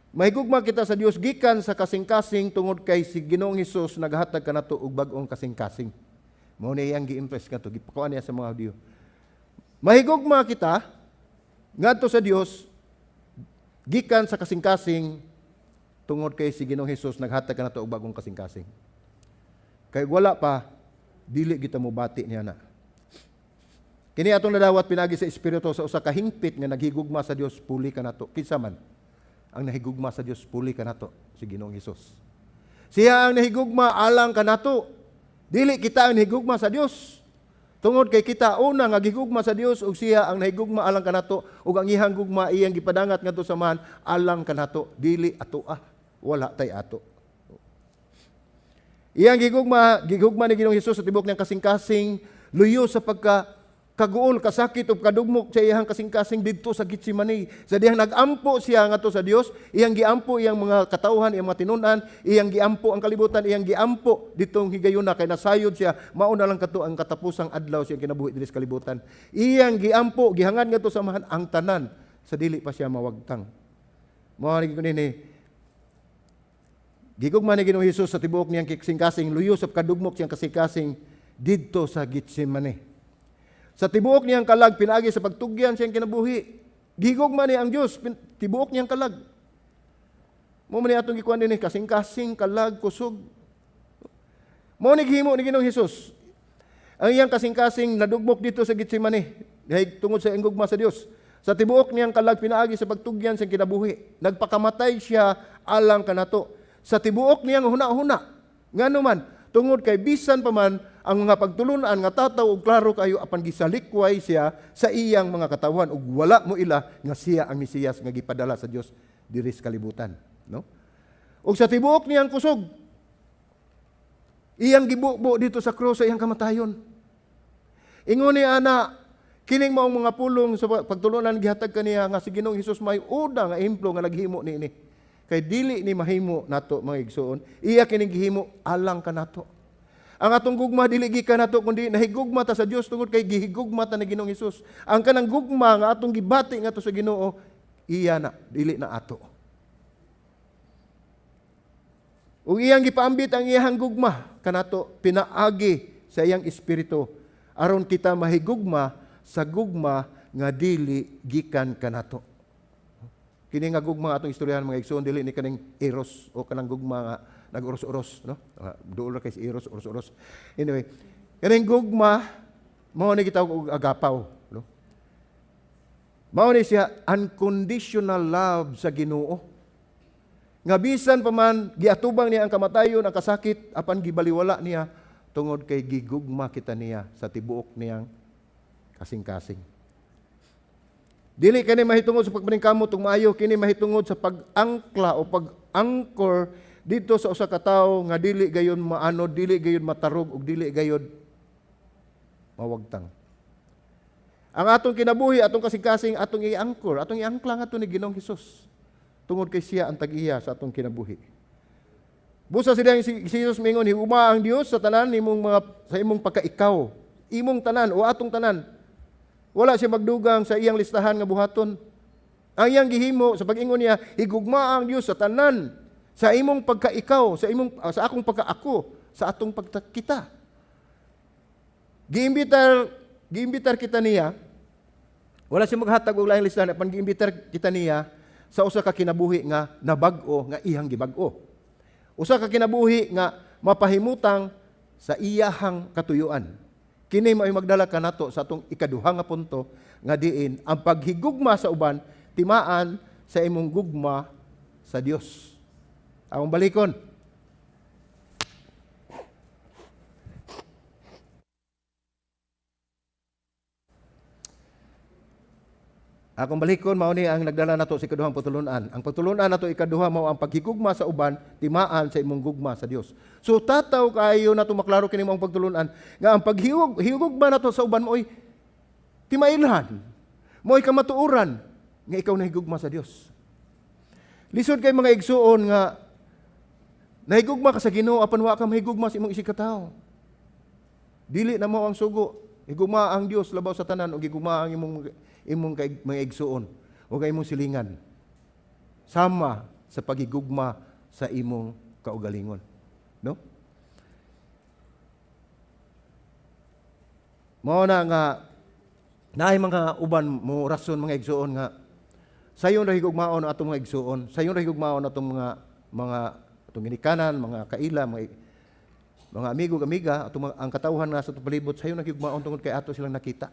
mahigugma kita sa Dios gikan sa kasing-kasing tungod kay si Ginoong Hesus naghatag kanato og bag-ong kasing-kasing. Mao ni iyang gi-impress kadto, gipakuan niya sa mga Hudiyo. Mahigugma kita ngadto sa Dios gikan sa kasing-kasing tungod kay si Ginoong Hesus naghatag kanato og bag-ong kasing-kasing. Kay wala pa, dili kita mobati niya na. Kini atong nadawat pinagi sa Espiritu sa usa ka hingpit nga naghigugma sa Dios puli kanato. Kinsa man ang nahigugma sa Dios puli kanato? Si Ginoong Hesus. Siya ang nahigugma alang kanato. Dili kita ang nahigugma sa Dios. Tungod kay kita una nga gihigugma sa Dios ug siya ang nahigugma alang kanato ug ang iyang gugma iyang gipadangat ngadto sa Amahan alang kanato, dili atoa. Wala tay ato. Iyang gigugma, gigugma ni Ginoong Hesus sa tibuok niyang kasing-kasing, luyo sa pagka kaguol, kasakit ug kadugmok sa iyang kasing-kasing didto sa Gethsemane. Sa dihang nagampo siya ngadto sa Dios, iyang giampo iyang mga katawhan, iyang mga tinun-an, iyang giampo ang kalibutan, iyang giampo ditong higayuna kay nasayod siya, mao na lang kato ang katapusang adlaw siyang kinabuhi diri sa kalibutan. Iyang giampo, gihangad ngadto sa Amahan ang tanan sa dili pa siya mawagtang. Mao ni nini, gigugma ni Ginoong Hesus sa tibuok niyang kasing-kasing, luyo sa kadugmok siyang kasing-kasing didto sa Gethsemane. Sa tibuok niyang kalag pinaagi sa pagtugyan siyang kinabuhi. Gigugma niya ang Dios, tibuok niyang kalag. Mao man ni atong gikuan dinhi, kasing-kasing, kalag, kusog. Mao ni gihimo ni Ginoong Hesus. Ang iyang kasing-kasing nadugmok dito sa Gethsemane dahil tungod sa iyang gugma sa Dios. Sa tibuok niyang kalag pinaagi sa pagtugyan siyang kinabuhi. Nagpakamatay siya alang kanato. Sa tibuok niyang huna-huna. Ngano man, tungod kay bisan pa man ang mga pagtulunan nga tataw og klaro kayo, apan gisalikway siya sa iyang mga katawhan ug wala mo ila nga siya ang Mesiyas nga gipadala sa Dios diri sa kalibutan, no? Ug sa tibuok niyang kusog, iyang gibubo dito sa krus sa iyang kamatayon. Ingon ni ana, kining maong mga pulong sa pagtulunan gihatag kaniya nga si Ginoong Hesus may una nga ehemplo nga naghimo niini. Kay dili ni mahimo nato, mga igsoon, iya kining gihimo alang kanato. Ang atong gugma dili gikan nato kundi nahigugma ta sa Dios tungod kay gihigugma ta ni Ginoong Hesus. Ang kanang gugma nga atong gibati ngadto sa Ginoo, iya na, dili na ato. Ug iyang gipaambit ang iyang gugma kanato pinaagi sa iyang Espiritu aron kita mahigugma sa gugma nga dili gikan kanato. Kini nga gugma nga atong istoryahan, mga igsoon, dili ni kaning eros o kanang gugma nga nag-uros-uros, no? Duol ra kay si eros, uros-uros. Anyway, kaning gugma mao ni gitawag og agapaw, no? Mao ni siya unconditional love sa Ginoo. Nga bisan pa man giatubang niya ang kamatayon, ang kasakit, apan gibaliwala niya tungod kay gigugma kita niya sa tibuok niyang kasing-kasing. Dili kani mahitungod sa pagpaningkamot ug maayo, kini mahitungod sa pag-angkla o pag-anchor dito sa usa ka tawo nga dili gayon maanod, dili gayon matarog ug dili gayon mawagtang. Ang atong kinabuhi, atong kasing-kasing, atong i-anchor, atong i-angkla ngadto ni Ginoong Hesus. Tungod kay siya ang tag-iya sa atong kinabuhi. Busa sila si Jesus mingon, "Higugmaa ang Dios sa tanan nimong mga sa imong pagkaikaw, imong tanan o atong tanan." Wala siya magdugang sa iyang listahan nga buhaton. Ang iyang gihimo sa pag-ingon niya, "Higugmaa ang Dios sa tanan sa imong pagkaikaw, sa akong pagkaako, sa atong pagkakita." Giimbitar kita niya. Wala siya maghatag og lahing listahan, apan giimbitar kita niya sa usa ka kinabuhi nga nabag-o, nga iyang gibag-o. Usa ka kinabuhi nga mapahimutang sa iyahang katuyuan. Kini mao'y magdala kanato sa atong ikaduha nga punto nga diin ang paghigugma sa uban timaan sa imong gugma sa Dios. Akong balikon. Akong balikon, mao ni ang nagdala nato sa ikaduhang pagtulunan. Ang pagtulunan nato ikaduha mao ang paghigugma sa uban timaan sa imong gugma sa Dios. So tataw kaayo nato maklaro kini maong pagtulunan nga ang paghigugma nato sa uban maoy timailhan, maoy kamatuoran nga ikaw nahigugma sa Dios. Lisod kay, mga igsuon, nga Nahigugma ka sa Ginoo apan wa ka mahigugma sa imong isigkatawo. Dili na mao ang sugo. Higugma ang Dios labaw sa tanan ug higugma ang imong imong mga igsuon o ang imong silingan. Sama sa paghigugma sa imong kaugalingon. No? Mao na nga naay mga uban mo rason, mga igsuon, nga sayon ra higugmaon ang atong mga igsuon, sayon ra higugmaon atong mga atong ginikanan, mga kaila, mga amigo ug amiga, atong mga, ang katawhan nga sa atong palibot, sayon ra higugmaon tungod kay ato silang nakita.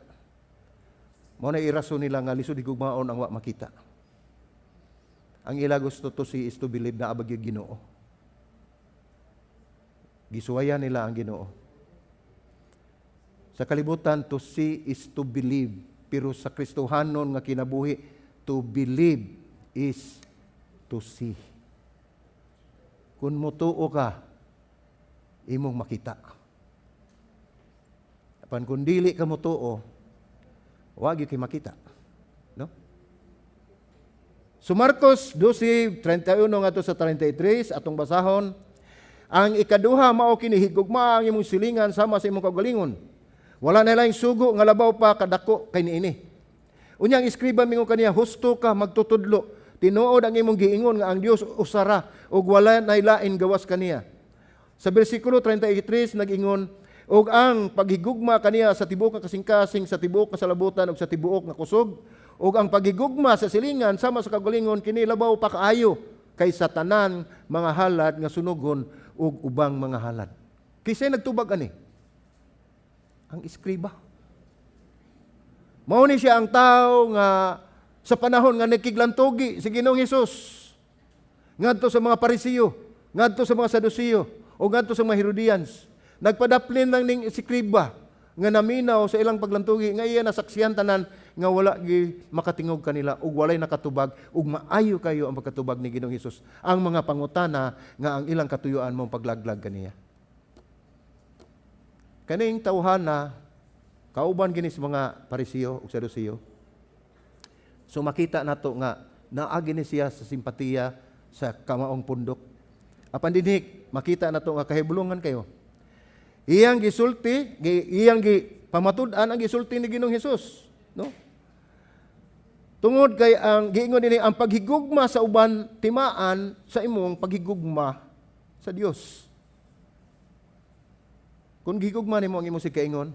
Mao na irason nila nga lisod higugmaon ang wa makita. Ang ila gusto, to see is to believe na abag yung Ginoo. Gisuwayan nila ang Ginoo. Sa kalibutan, to see is to believe. Pero sa Kristohanon nga kinabuhi, to believe is to see. Kung mutuo ka, imong makita. Apan kung dili ka mutuo, wa gyud kay makita. No? So Marcos 12:31 ngadto sa 33, atong basahon. "Ang ikaduha mao kini: higugma ang imong silingan sama sa imong kaugalingon. Wala na laing sugo nga labaw pa kadako kay niini." Unya ang eskriba mingon kaniya, "Husto ka magtutudlo. Tinuod ang imong giingon nga ang Dios usa ra ug wala nay lain gawas kaniya." Sa bersikulo 33 nag-ingon, "Ug ang paghigugma kaniya sa tibuok nga kasing-kasing, sa tibuok nga salabutan ug sa tibuok nga kusog, ug ang paghigugma sa silingan sama sa kaugalingon, kini labaw pa kaayo kaysa tanan mga halad nga sunugon ug ubang mga halad." Kinsay nagtubag ani? Ang eskriba. Mao ni siya ang tao nga sa panahon nga nakiglantugi si Ginoong Hesus ngadto sa mga Parisiyo, ngadto sa mga Sadusiyo, o ngadto sa mga Herodians. Nagpadaplin lang ning eskriba nga naminaw sa ilang paglantugi nga iya nasaksihan tanan nga wala gi makatingog kanila ug walay nakatubag, ug maayo kayo ang pagkatubag ni Ginoong Hesus ang mga pangutana nga ang ilang katuyuan mong paglaglag kaniya. Kaning tawhana kauban gini sa mga Parisiyo ug Sadusiyo. So makita nato nga naa gini siya sa simpatiya sa kamaong pundok. Apan dinhi makita nato nga kahibulungan kayo. Iyang gisulti, iyang gi pamatud-an ang gisulti ni Ginoong Hesus, no? Tungod kay ang giingon dinhi, ang paghigugma sa uban timaan sa imong paghigugma sa Dios. Kung gihigugma nimo ang imong kaingon,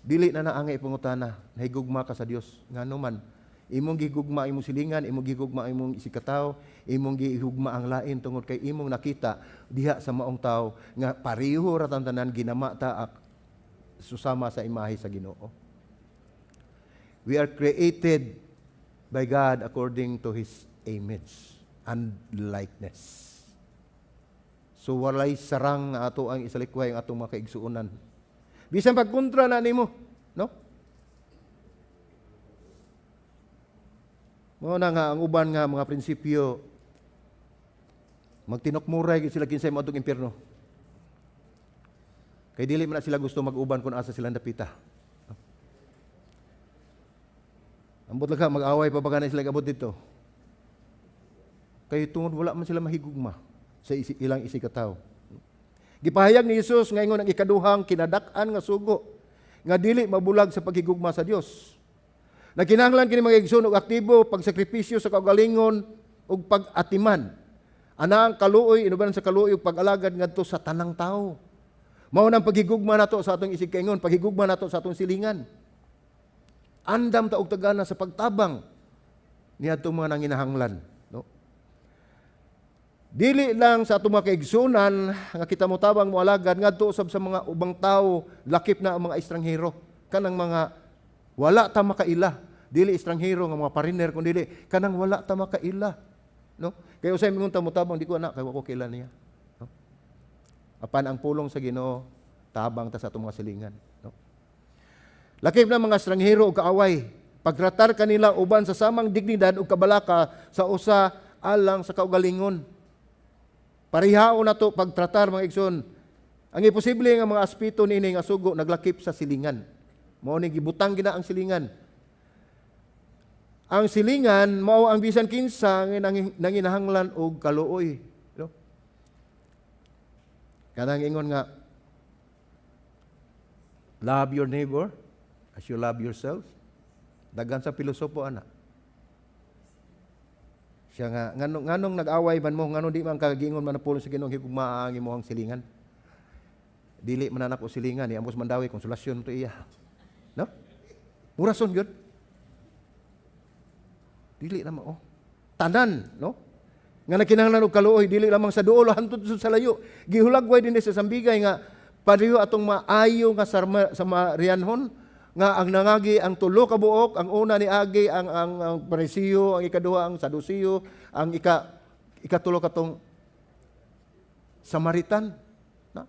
dili na naangay pangutana, nahigugma ka sa Dios. Ngano man, imong gihigugma ang imong silingan, imong gihigugma ang imong isigkatawo, imong gihigugma ang lain tungod kay imong nakita diha sa maong tawo nga pareho ra tanan, ginama ta susama sa imahe sa Ginoo. We are created by God according to His image and likeness. So walay sarang nga ato ang isalikway ang atong mga kaigsuonan. Bisan pagkontra na nimo, no? Mao na nga ang uban nga mga prinsipyo, magtinukmuray gyud sila kinsay moadtong impyerno. Kay dili man na sila gusto mag-uban kung asa sila dapita. Ambot lang ka, mag-away pa ba gani sila abot dito? Kay tungod wala man sila mahigugma sa ilang isigkatawo. Gipahayag ni Jesus nga ingon ang ikaduhang kinadak-an nga sugo nga dili mabulag sa paghigugma sa Dios. Nagkinahanglan kini mga igsoon og aktibo pagsakripisyo sa kaugalingon ug pag-atiman. Ana ang kaluoy, inuban sa kaluoy ug pag-alagad ngadto sa tanang tawo. Mao nang paghigugma nato sa atong isigkaingon, paghigugma nato sa atong silingan. Andam ta og tagana sa pagtabang niadtong mga nanginahanglan, no? Dili lang sa atong mga kaigsunan nga kita motabang, moalagad ngadto usab sa mga ubang tawo, lakip na ang mga estranghero, kanang mga wala ta makaila, dili estranghero nga mga foreigner kun dili kanang wala ta makaila, no? Kay usay mingon ta motabang, "Di ko ana kay wa ko kaila niya," no? Apan ang pulong sa Ginoo, tabang ta sa atong mga silingan, no? Lakip na mga estranghero o kaaway, pagtratar kanila uban sa samang dignidad ug kabalaka sa usa alang sa kaugalingon. Parehao na to pagtratar, mga igsoon. Ang imposible nga mga aspeto niini nga sugo naglakip sa silingan. Mao ni gibutang gina ang silingan. Ang silingan mao ang bisan kinsa nga nanginahanglan og kaluoy, no? Kanang ingon nga, "Love your neighbor as you love yourself." Daghan sa pilosopo ana. Siya nga, nganong nag-away man mo, nganong di man kagingon man pulong sa Ginoo, higugmaa ang imong silingan? Dili man anak o silingan, ni ambos Mandawi, Konsolasyon to iya. No? Murason gyud. Dili na mao. Tanan, no? Nga nakinahanglan og kaluoy, dili lamang sa duol hantod sa layo. Gihulagway din sa sambigay nga pareho atong maayo nga Samarianhon nga ang nangagi ang tulo ka buok, ang una ni agi ang Parisiyo, ang ikaduha ang Sadusiyo, ang ikatulo katong Samaritan. Na?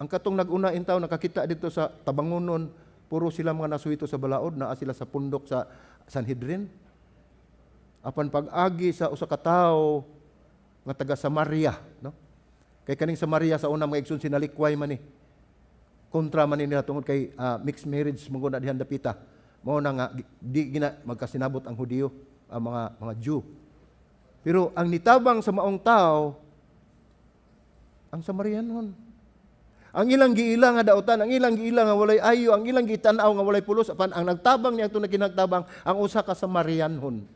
Ang katong nag-una intaw nakakita dito sa Tabangonon, puro sila mga nasuhito sa balaod, naa sila sa pundok sa Sanhedrin. Apan pag-agi sa usa ka tawo nga taga Samaria, no? Kay kaning Samaria sa una, mga igsoon, sinalikway man ni. Kontra man ni nila tungod kay mixed marriage man na dihan dapita. Mao na nga di gina magkasinabot ang Hudiyo, ang mga Jew. Pero ang nitabang sa maong tao, ang Samarianon. Ang ilang giila nga dautan, ang ilang giila nga walay ayo, ang ilang gitan-aw nga walay pulos, apan ang nagtabang niya atong naginagtabang ang usa ka Samarianhon.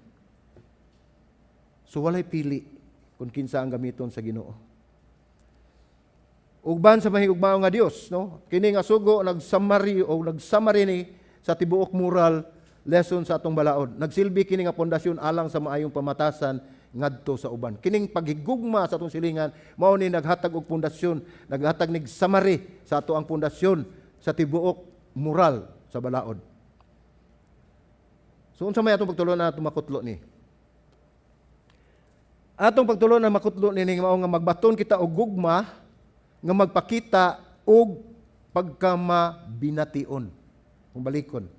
So walay pili kung kinsa ang gamiton sa Ginoo. Ugban sa mahigugmao nga Dios, no? Kini nga sugo nagsamari o nagsamari ni sa tibuok moral lesson sa atong balaod. Nagsilbi kini nga pundasyon alang sa maayong pamatasan ngadto sa uban. Kining paghigugma sa atong silingan mao ni naghatag og pundasyon, naghatag nig samari sa ato ang pundasyon sa tibuok moral sa balaod. So unsa may atong pagtulunan atong makutlo ni? Atong pagtulunan makutlo ni mao nga magbaton kita og gugma nga magpakita og pagkamabination. Kung balikon.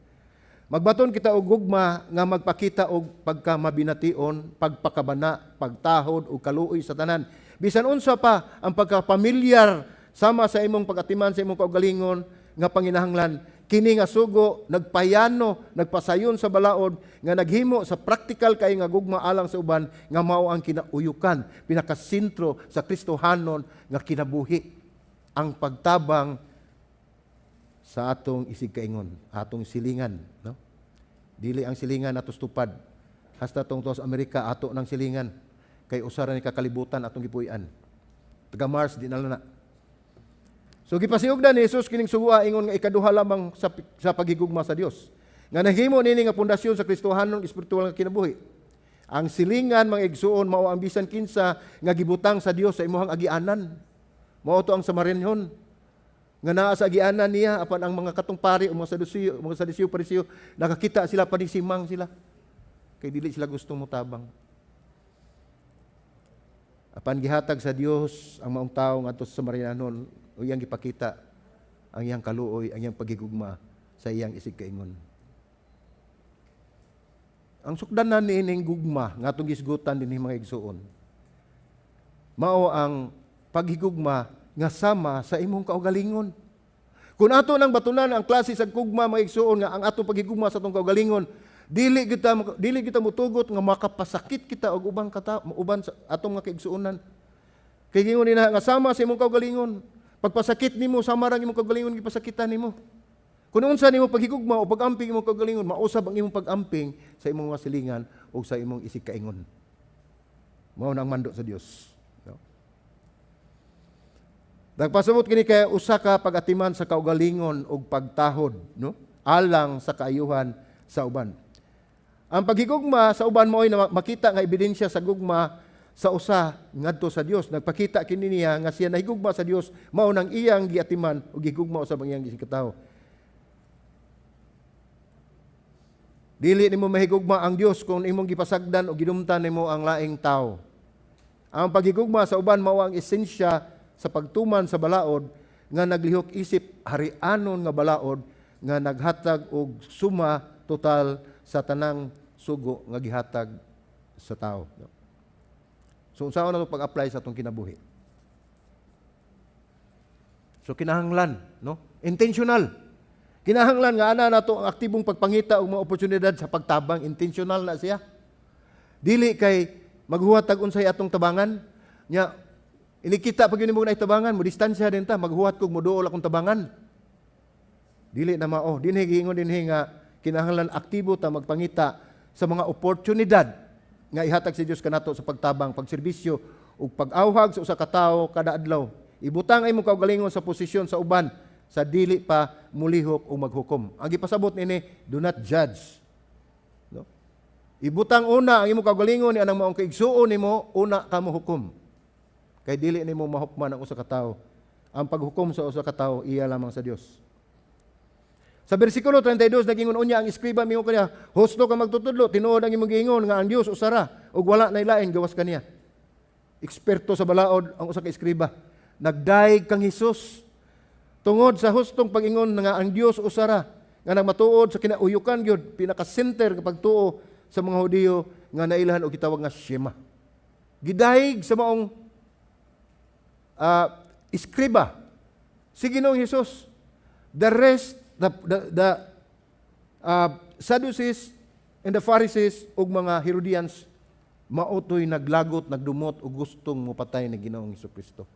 Magbaton kita og gugma nga magpakita og pagkamabination, pagpakabana, pagtahod ug kaluoy sa tanan. Bisan unsa pa ang pagkapamilyar sama sa imong pagatiman sa imong kaugalingon nga panginahanglan, kini nga sugo nagpayano, nagpasayon sa balaod nga naghimo sa praktikal kay nga gugma alang sa uban nga mao ang kinauyukan, pinakasentro sa Kristohanon nga kinabuhi, ang pagtabang sa atong isigkaingon, atong silingan, no? Dili ang silingan ato tupad. Hasta tong sa Amerika ato ng silingan kay usa ra ni kakalibutan atong gipuy-an. Taga Mars di na na. So gipasiugdan ni Jesus kining sugoa ingon nga ikaduha lamang sa paghigugma sa Dios. Nga nahimo nini nga pundasyon sa Kristohanon espiritual nga kinabuhi. Ang silingan, mga igsuon, mao ang bisan kinsa nga gibutang sa Dios sa imuhang agianan. Mao to ang Samarinhon nga naa sa agianan niya, apan ang mga katong pari o mga Sadusiyo, Parisiyo, nakakita sila, panisimang sila kay dili sila gustong motabang. Apan gihatag sa Dios ang maong tawo ngadto sa Samarianon o iyang gipakita ang iyang kaluoy, ang iyang pagigugma sa iyang isigkaingon. Ang sukdanan niining gugma nga atong gisgutan dinhi, mga igsuon, mao ang paghigugma nga sama sa imong kaugalingon. Kung ato nang batunan ang klase sa gugma, mga igsuon, nga ang atong paghigugma sa atong kaugalingon, dili kita mutugot nga makapasakit kita og ubang kata, uban sa atong mga kaigsuonan. Kay gingon nila nga sama sa imong kaugalingon. Pagpasakit nimo, sama ra imong kaugalingon gipasakitan nimo. Kung unsa nimo paghigugma o pag-amping imong kaugalingon, mausab ang imong pag-amping sa imong mga silingan o sa imong isigkaingon. Mao na ang mando sa Dios. No? Nagpasabot kini kay usa ka pag-atiman sa kaugalingon ug pagtahod, no? Alang sa kaayuhan sa uban. Ang paghigugma sa uban mao'y makita nga ebidensya sa gugma sa usa ngadto sa Dios. Nagpakita kini niya nga siya nahigugma sa Dios, mao nang iyang giatiman ug gigugma usab ang iyang isigkatawo. Dili nimo mahigugma ang Dios kung imong gipasagdan o gidumtan nimo ang laing tao. Ang paghigugma sa uban mao ang esensya sa pagtuman sa balaod nga naglihok isip harianon nga balaod nga naghatag og suma total sa tanang sugo nga gihatag sa tao. So unsaon na pag-apply sa atong kinabuhi? So kinahanglan, no? Intentional. Kinahanglan nga ana nato ang aktibong pagpangita og mga oportunidad sa pagtabang, intentional na siya. Dili kay maghuwat tag unsay atong tabangan nya. Inikita pag yun mo na tabangan, mo distansya din ta, maghuwat kog moduol akong tabangan. Dili na mao. Dinhi giingon dinhi nga kinahanglan aktibo ta magpangita sa mga oportunidad nga ihatag si Dios kanato sa pagtabang, pagserbisyo ug pag-awhag sa usa ka tawo kada adlaw. Ibutang ay imong kaugalingon sa posisyon sa uban sa dili pa mulihok o maghukom. Ang gipasabot nini, do not judge. No? Ibutang una ang imong kaugalingon ni anang maong kaigsuon nimo, una ka mohukom. Kay dili nimo mahukman ang usa ka tawo. Ang paghukom sa usa ka tawo iya lamang sa Dios. Sa bersikulo 32, nagingon unya ang eskriba, mingon kaniya, "Husto ka magtutudlo, tinuod ang imong giingon nga ang Dios usa ra ug wala na lain gawas kaniya." Eksperto sa balaod ang usa ka eskriba. Nagdayeg kang Hesus tungod sa hustong pag-ingon nga ang Dios usa ra, nga nagmatuod sa kinauyukan gyud, pinaka-center nga pagtuo sa mga Hudiyo nga nailhan og gitawag nga Shema. Gidayeg sa maong eskriba si Ginoong Hesus. The rest, the Sadducees and the Pharisees ug mga Herodians mao toy naglagot, nagdumot ug gustong mopatay ni Ginoong Kristo.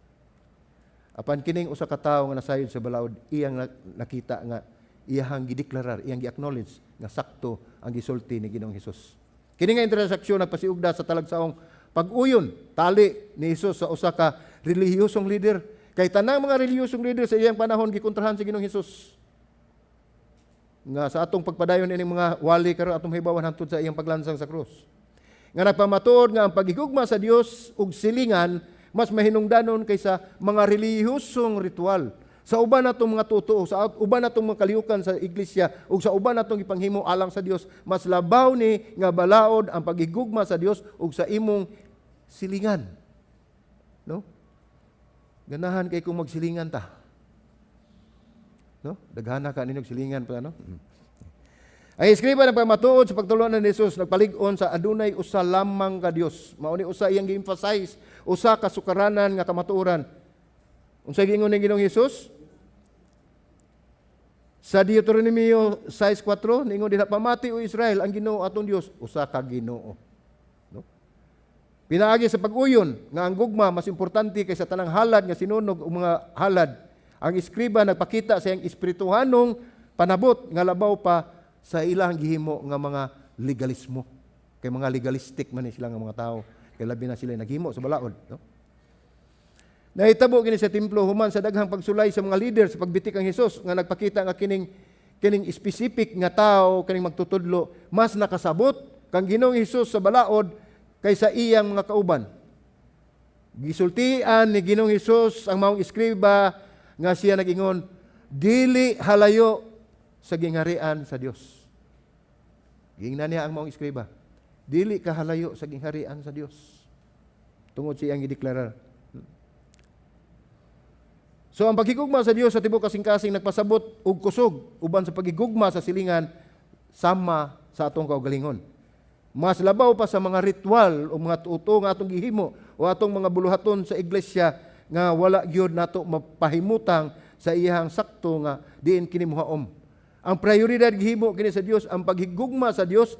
Apan kining usa ka tawo nga nasayod sa balaod, iyang nakita nga iyahang gideklarar, iyang gi-acknowledge nga sakto ang gisulti ni Ginoong Hesus. Kini nga interaksyon nagpasiugda sa talagsaong pag-uyon tali ni Hesus sa usa ka relihiyosong leader. Kay tanang mga relihiyosong leader sa iyang panahon gikontrahan si Ginoong Hesus. Nga sa atong pagpadayon ining mga wali karon, atong hibawan hangtod sa iyang paglansang sa krus. Nga nagpamatuod nga ang paghigugma sa Dios ug silingan mas mahinungdanon kaysa mga relihiyosong ritual. Sa uban natong mga tutuo, sa uban natong mga kalihukan sa iglesia ug sa uban natong ipanghimo alang sa Dios, mas labaw ni nga balaod ang paghigugma sa Dios ug sa imong silingan. No? Ganahan kay kung magsilingan ta. No? Daghana ka ninyong silingan pa, no? Ang eskriba nagpamatuod sa pagtulunan ni Jesus, nagpalig-on sa adunay usa lamang ka Dios. Mao ni usa iyang gi-emphasize, usa ka sukaranan nga kamatuoran. Unsay giingon ni Ginoong Hesus? Sa Deuteronomio 6:4, ningon dinha, "Pamati, o Israel, ang Ginoo atong Dios usa ka Ginoo." No? Pinaagi sa pag-uyon nga ang gugma mas importante kaysa tanang halad nga sinunog o mga halad. Ang eskriba nagpakita sa iyang espirituhanong panabot nga labaw pa sa ilang gihimo nga mga legalismo. Kay mga legalistic man ni sila nga mga tao. Kay labi na sila naghimo sa balaod, no? Nahitabo kini sa templo human sa daghang pagsulay sa mga leader sa pagbiti kang Hesus, nga nagpakita nga kining specific nga tao, kining magtutudlo, mas nakasabot kang Ginoong Hesus sa balaod kaysa iyang mga kauban. Gisultian ni Ginoong Hesus ang maong eskriba nga siya nag-ingon, "Dili halayo sa gingharian sa Dios." Giingnan niya ang maong eskriba, "Dili ka halayo sa gingharian sa Dios." Tungod sa iyang gideklarar. So ang paghigugma sa Dios sa tibuok kasing-kasing nagpasabot og kusog uban sa paghigugma sa silingan sama sa atong kaugalingon. Mas labaw pa sa mga ritual o mga tuto nga atong gihimo o atong mga buluhaton sa iglesia nga wala gyud nato mapahimutang sa iyang sakto nga diin kini muhaom. Ang prioridad gihimo kini sa Dios, ang paghigugma sa Dios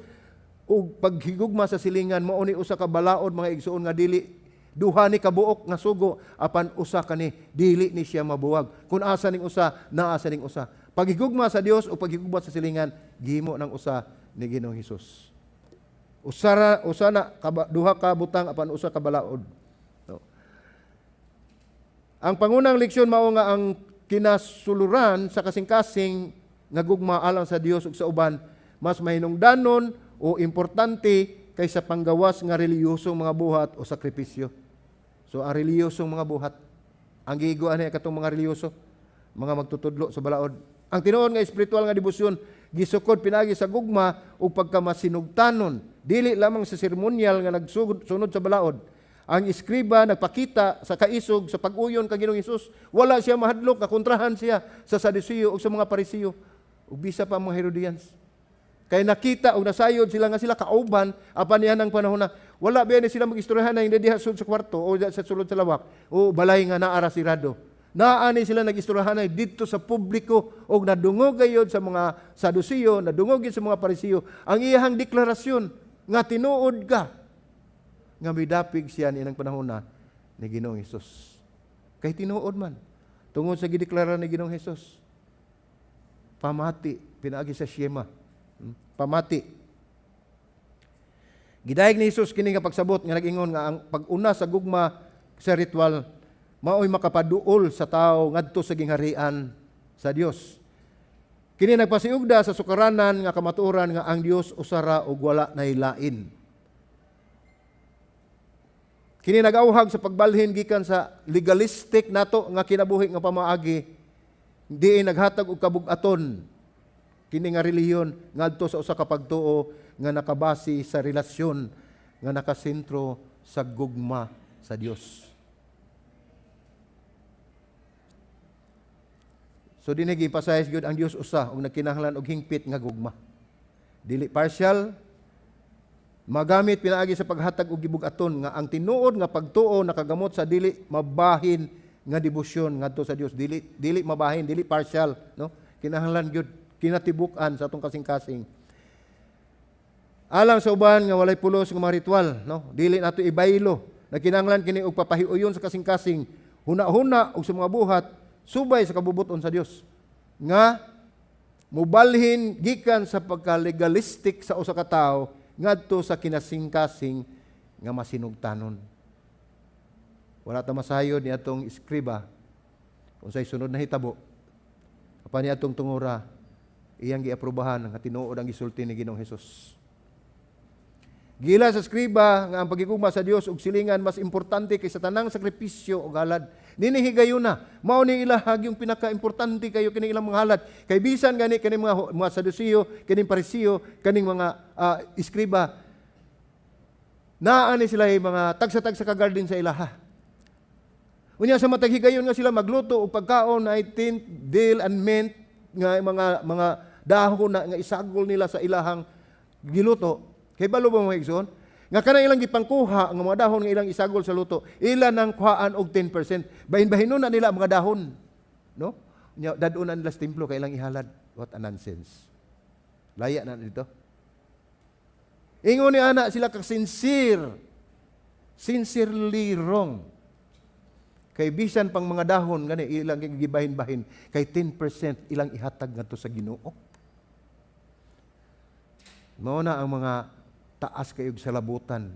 ug paghigugma sa silingan, mao ni usa ka balaod, mga igsuon, nga dili duha ni kabuok nga sugo apan usa kani, dili ni siya mabuwag. Kung asa ning usa, naa sa ning usa. Paghigugma sa Dios o paghigugma sa silingan, gihimo ng usa ni Ginoong Hesus. Usara usa na kaba, duha ka butang apan usa ka balaod. No. Ang pangunang leksyon mao nga ang kinasuluran sa kasing-kasing nga gugma alang sa Dios ug sa uban mas mahinungdanon o importante kaysa panggawas nga relihiyosong mga buhat o sakripisyo. So ang relihiyosong mga buhat, ang giiguan niya katong mga relihiyoso, mga magtutudlo sa balaod. Ang tinuod nga espiritual nga debosyon gisukod pinagi sa gugma ug pagkamasinugtanon, dili lamang sa seremonyal nga nagsunod sa balaod. Ang eskriba nagpakita sa kaisog sa pag-uyon kang Ginoong Hesus. Wala siya mahadlok nga kontrahan siya sa Saduceo ug sa mga Pariseo ug bisa pa ang mga Herodians. Kay nakita og nasayod sila nga sila kauban, apan niya ng panahon na wala biya ni sila mag-istoryahan na hindi diha sud sa kwarto o sa sulod sa lawak o balay nga naara sirado. Naa ni sila nag-istoryahan didto sa publiko og nadungog gayod sa mga Saduceo, nadungog gyud sa mga Pariseo ang iyahang deklarasyon nga tinuod ka nga midapig siya niinang panahon na ni Ginoong Hesus. Kay tinuod man. Tungod sa gideklara ni Ginoong Hesus. Pamati pinaagi sa Shema. Pamati. Gidayeg ni Jesus kini nga pagsabot nga nag-ingon nga ang pag-una sa gugma sa ritual maoy makapaduol sa tao ngadto sa gingharian sa Dios. Kini nagpasiugda sa sukaranan nga kamatuoran nga ang Dios usa ra ug wala nay lain. Kini nag-auhag sa pagbalhin gikan sa legalistic nato nga kinabuhi nga pamaagi, diin naghatag og kabug-aton kini nga relihiyon ngadto sa usa ka pagtuo nga nakabase sa relasyon nga nakasentro sa gugma sa Dios. So dinhi gi-emphasize gyud ang Dios usa ug nagkinahanglan og hingpit nga gugma. Dili partial, magamit pinaagi sa paghatag og gibug-aton nga ang tinuod nga pagtuo nakagamot sa dili mabahin nga debosyon ngadto sa Dios. Dili dili mabahin, dili partial, no? Kinahanglan gyud kinatibuk-an sa atong kasing-kasing. Alang sa uban nga walay pulos nga mga ritual, no? Dili nato ibaylo. Nagkinahanglan kini og papahiuyon sa kasing-kasing, huna-huna ug sa mga buhat subay sa kabubuton sa Dios nga mubalhin gikan sa pagka-legalistic sa usa ka tawo ngadto sa kinasingkasing nga masinugtanon. Wala ta masayod ni atong iskriba unsay sunod na hitabo. Apan ni atong tungura, iyang giaprobahan nga tinuod ang gisulti ni Ginoong Hesus. Gila sa skriba nga ang pagigugma sa Dios ug silingan mas importante kaysa tanang sakripisyo ug halad. Nini higayuna, mao ni ilahag yung pinaka-importante kayo kini ilang mga halad. Kay bisan gani kini mga Saduceo, kining Pariseo, kaning mga iskriba, naa ni sila mga tagsa-tagsa ka garden sa ilaha. Unya sa matag higayon nga sila magluto og pagkaon ay tint, dill and mint nga mga dahon na nga isagol nila sa ilahang giluto. Kay balo ba, mga igsoon? Nga kanang ilang gipangkuha nga mga dahon nga ilang isagol sa luto, ila nang kuhaan og 10%. Bahin-bahinon na nila ang mga dahon. No? Nya dad-on na nila sa templo kay ilang ihalad. What a nonsense. Laya na dito. Ingon ni ana sila ka sincere. Sincerely wrong. Kay bisan pang mga dahon gani ilang gibahin-bahin kay 10% ilang ihatag ngadto sa Ginoo. Mao na ang mga taas kayog salabutan,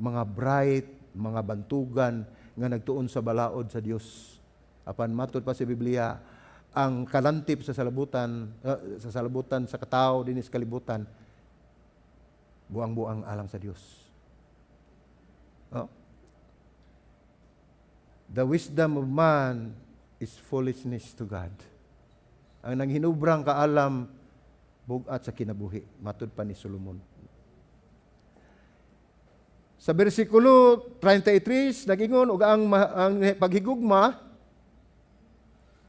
mga bright, mga bantugan nga nagtuon sa balaod sa Dios. Apan matud pa sa Biblia, ang kalantip sa salabutan sa katao dinhi sa kalibutan, buang-buang alang sa Dios. Oh. The wisdom of man is foolishness to God. Ang nanghinubrang kaalam, bugat sa kinabuhi, matud pa ni Solomon. Sa bersikulo 33, nagingon og ang paghigugma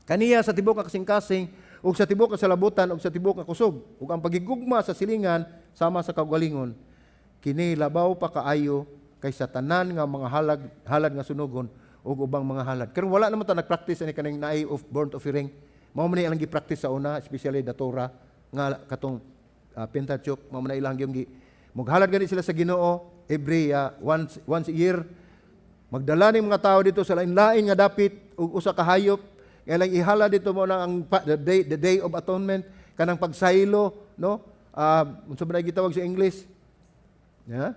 kaniya sa tibuok nga kasing-kasing ug sa tibuok nga salabutan ug sa tibuok nga kusog, ug ang paghigugma sa silingan sama sa kaugalingon, kini labaw pa kaayo kaysa tanan nga mga halad nga sunugon ug ubang mga halad. Karon wala naman ta nagpractice ani kaning naay of burnt offering. Mao man ni ilang gi-practice sa una, especially the Torah nga katong Pentateuch, mao man na ilang yung gi mughalad gani sila sa Ginoo every once once a year. Magdala ning mga tao dito sa lain-lain nga dapit ug usa ka hayop nga ilang ihalad dito, mo na ang the Day of Atonement, kanang pagsaylo, no? Unsa ba na gitawag sa English? Yeah?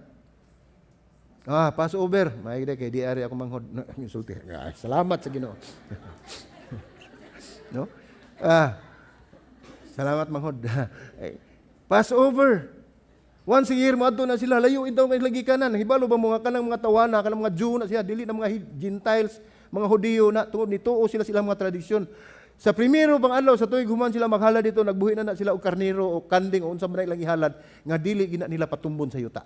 Ah, Passover. May kay di ari ako manghod insulti. Ah, salamat sa Ginoo. No? Ah. Salamat, manghod. Eh, Passover. Once a year moadto na sila, layo intaw kay lagi kanan. Hibalo ba mo nga kanang mga tawana, kanang mga Jew na siya, dili na mga Gentiles, mga Hudiyo na tungod nituo sila silang mga tradisyon. Sa primero bang adlaw sa tuig, human sila maghalad dito, nagbuhi na na sila og karnero o kanding o unsa man na ilang ihalad nga dili gina nila patumbon sa yuta.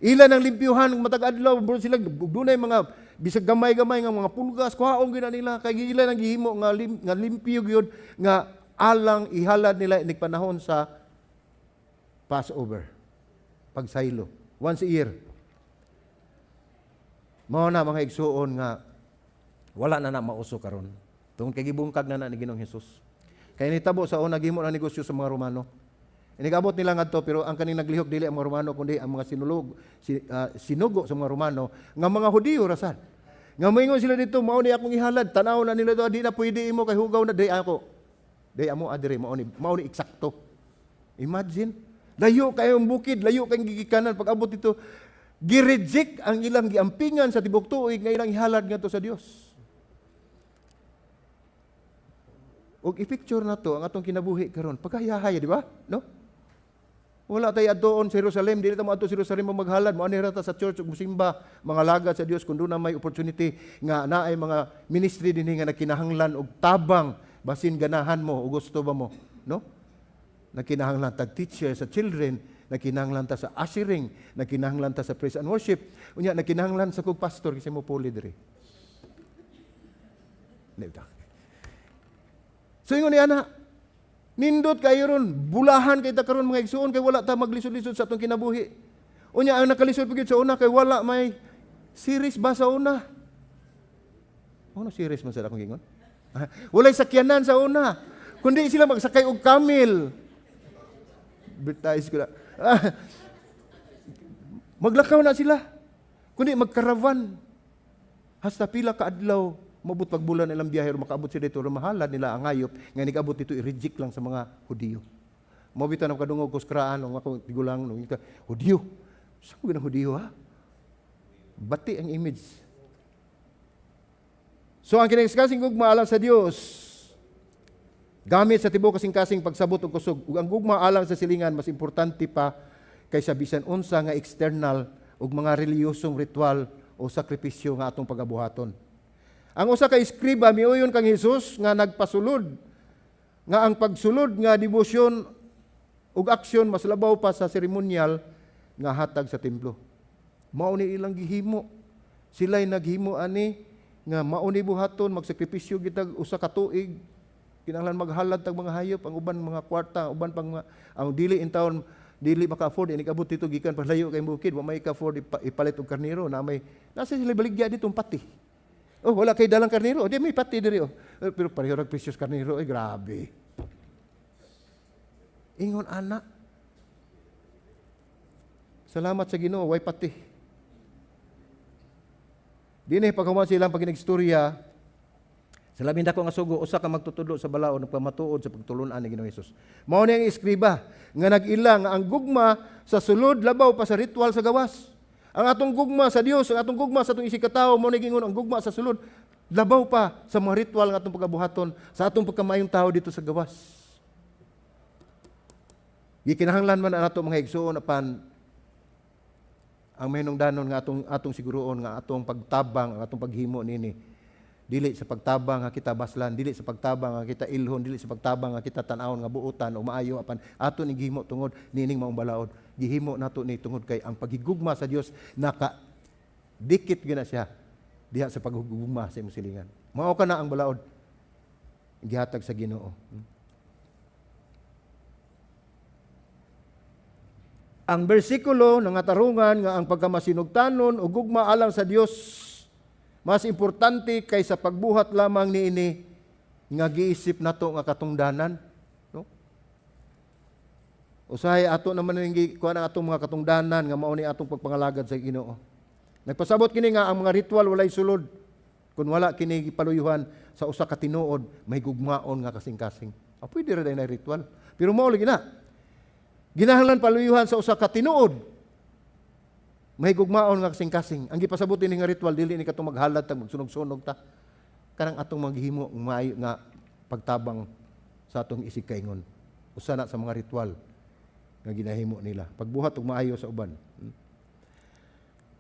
Ila nang limpyuhan matag adlaw, bro, sila dunay mga bisag gamay-gamay nga mga pulgas, kuhaon gyud na nila kay ila nang gihimo nga limpyo gyud nga alang ihalad nila inig panahon sa Passover. Pagsaylo once a year. Mao na, mga igsuon, nga wala na na mauso karon. Tungod kay gibungkag na na ni Ginoong Hesus. Kay nitabo sa una, gihimo na negosyo sa mga Romano. Inigabot nila ngadto, pero ang kaning naglihok dili ang mga Romano kundi ang mga sinulog si, sinugo sa mga Romano nga mga Hudiyo rasad. Nga moingon sila dito, mao ni akong ihalad, tanaw na nila do, di na pwede imo kay hugaw na day ako. Day amo adire mao ni eksakto. Imagine, layo kayong bukid, layo kayong gigikanan pag abot dito, gi-reject ang ilang giampingan sa tibok tuig nga ilang ihalad ngadto sa Dios. Og i-picture na to ang atong kinabuhi karon. Pagkahayahay, di ba? No? Wala tayo adtoon sa Jerusalem, dili ta moadto sa Jerusalem maghalad, mo ra ta sa church ug mosimba, mga lagad sa Dios kung doon na may opportunity nga naay mga ministry dinhi nga nagkinahanglan og tabang, basin ganahan mo o gusto ba mo, no? Nagkinahanglan tag teacher sa children, nagkinahanglan ta sa ushering, nagkinahanglan ta sa praise and worship. Unya nagkinahanglan sa kog pastor kasi mo puli diri. Di. So ingon niya na, nindot kayo ron, bulahan kay ta karon, mga igsuon, kay wala ta maglisod-lisod sa atong kinabuhi. Unya ang nakalisod pagid sa una kay wala may series ba sa una. Ano series man sa akong gingon? Walay sakyanan sa una. Kundi sila magsakay og camel. Baptize ko na. Maglakaw na sila. Kundi magkaravan. Hasta pila ka adlaw mabot pagbulan ilang biyahe makaabot sila dito, mahalad nila ang hayop nga nigabot dito, i-reject lang sa mga Hudiyo. Mao bitaw nang kadungog ko sa kraan nung ako tigulang nung ita, Hudiyo. Sa mo ginang Hudiyo ha? Bati ang image. So ang kinasing gugma alang sa Dios gamit sa tibuok kasing-kasing, pagsabot og kusog, ug ang gugma alang sa silingan mas importante pa kaysa bisan unsa nga external ug mga reliyosong ritual o sakripisyo nga atong pagabuhaton. Ang usa ka eskriba miuyon kang Hesus nga nagpasulod nga ang pagsulod nga debosyon ug aksyon mas labaw pa sa seremonyal nga hatag sa templo. Mao ni ilang gihimo. Sila'y naghimo ani nga mao ni buhaton, magsakripisyo kitag usa ka tuig, kinahanglan maghalad tag mga hayop, ang uban mga kwarta, ang uban pang mga, ang dili in town dili maka-afford inig abot dito gikan palayo kay bukid, wa may ka-afford ipalit og karnero na may nasa sila baligya dito pati. Oh, wala kay dalang karnero. Di may pati diri oh. Eh, pero pareho rag precious karnero, ay grabe. Ingon ana. Salamat sa Ginoo, way pati. Dinhi paghuman silang paginagstorya, sa labing dako nga sugo, usa ka magtutudlo sa balaod nagpamatuod sa pagtulun-an ni Ginoong Hesus. Mao ni ang eskriba nga nag-ila nga ang gugma sa sulod labaw pa sa ritual sa gawas. Ang atong gugma sa Dios, ang atong gugma sa atong isig katawo, mao ni gingon ang gugma sa sulod labaw pa sa mga ritual nga atong pagabuhaton sa atong pagkamayong tao dito sa gawas. Gikinahanglan man ang ato, mga igsuon, apan ang mahinungdanon nga atong atong siguroon nga atong pagtabang, ang atong paghimo nini dili sa pagtabang nga kita baslan, dili sa pagtabang nga kita ilhon, dili sa pagtabang nga kita tan-awon nga buotan o maayo, apan ato ni gihimo tungod niining maong balaod. Gihimo nato ni tungod kay ang paghigugma sa Dios naka dikit gina siya diha sa paghigugma sa imong silingan. Mao kana ang balaod gihatag sa Ginoo. Ang bersikulo nangatarungan nga ang pagkamasinugtanon o gugma alang sa Dios mas importante kaysa pagbuhat lamang niini nga giisip nato nga katungdanan, no? Usahay ato naman ning kuan ang atong mga katungdanan nga mao ni atong pagpangalagad sa Ginoo. Nagpasabot kini nga ang mga ritual walay sulod kung wala kini gipaluyuhan sa usa ka tinuod may gugmaon nga kasing-kasing. Ah, pwede ra na ritual. Pero mao lagi na. Ginahanglan paluyuhan sa usa ka tinuod may gugmaon nga kasing-kasing. Ang gipasabot ini nga ritual dili ni katong maghalad ta, magsunog-sunog ta. Kanang atong maghimo maayo nga pagtabang sa atong isig kaingon. Usa na sa mga ritual nga ginahimo nila. Pagbuhat og maayo sa uban.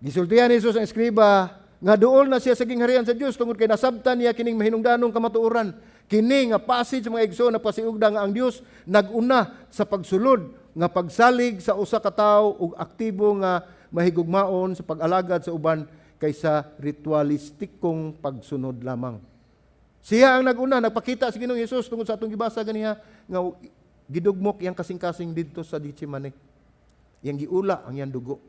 Gisultihan ni Jesus ang eskriba nga duol na siya sa gingharian sa Dios tungod kay nasabtan niya kining mahinungdanong kamatuoran. Kini nga passage, mga igsoon, napasiugda nga ang Dios naguna sa pagsulod nga pagsalig sa usa ka tawo ug aktibo nga mahigugmaon sa pag-alagad sa uban kaysa ritualistikong pagsunod lamang. Siya ang naguna, nagpakita si Ginoong Hesus tungod sa atong gibasa ganiha nga gidugmok iyang kasing-kasing didto sa Gethsemane. Iyang giula ang iyang dugo,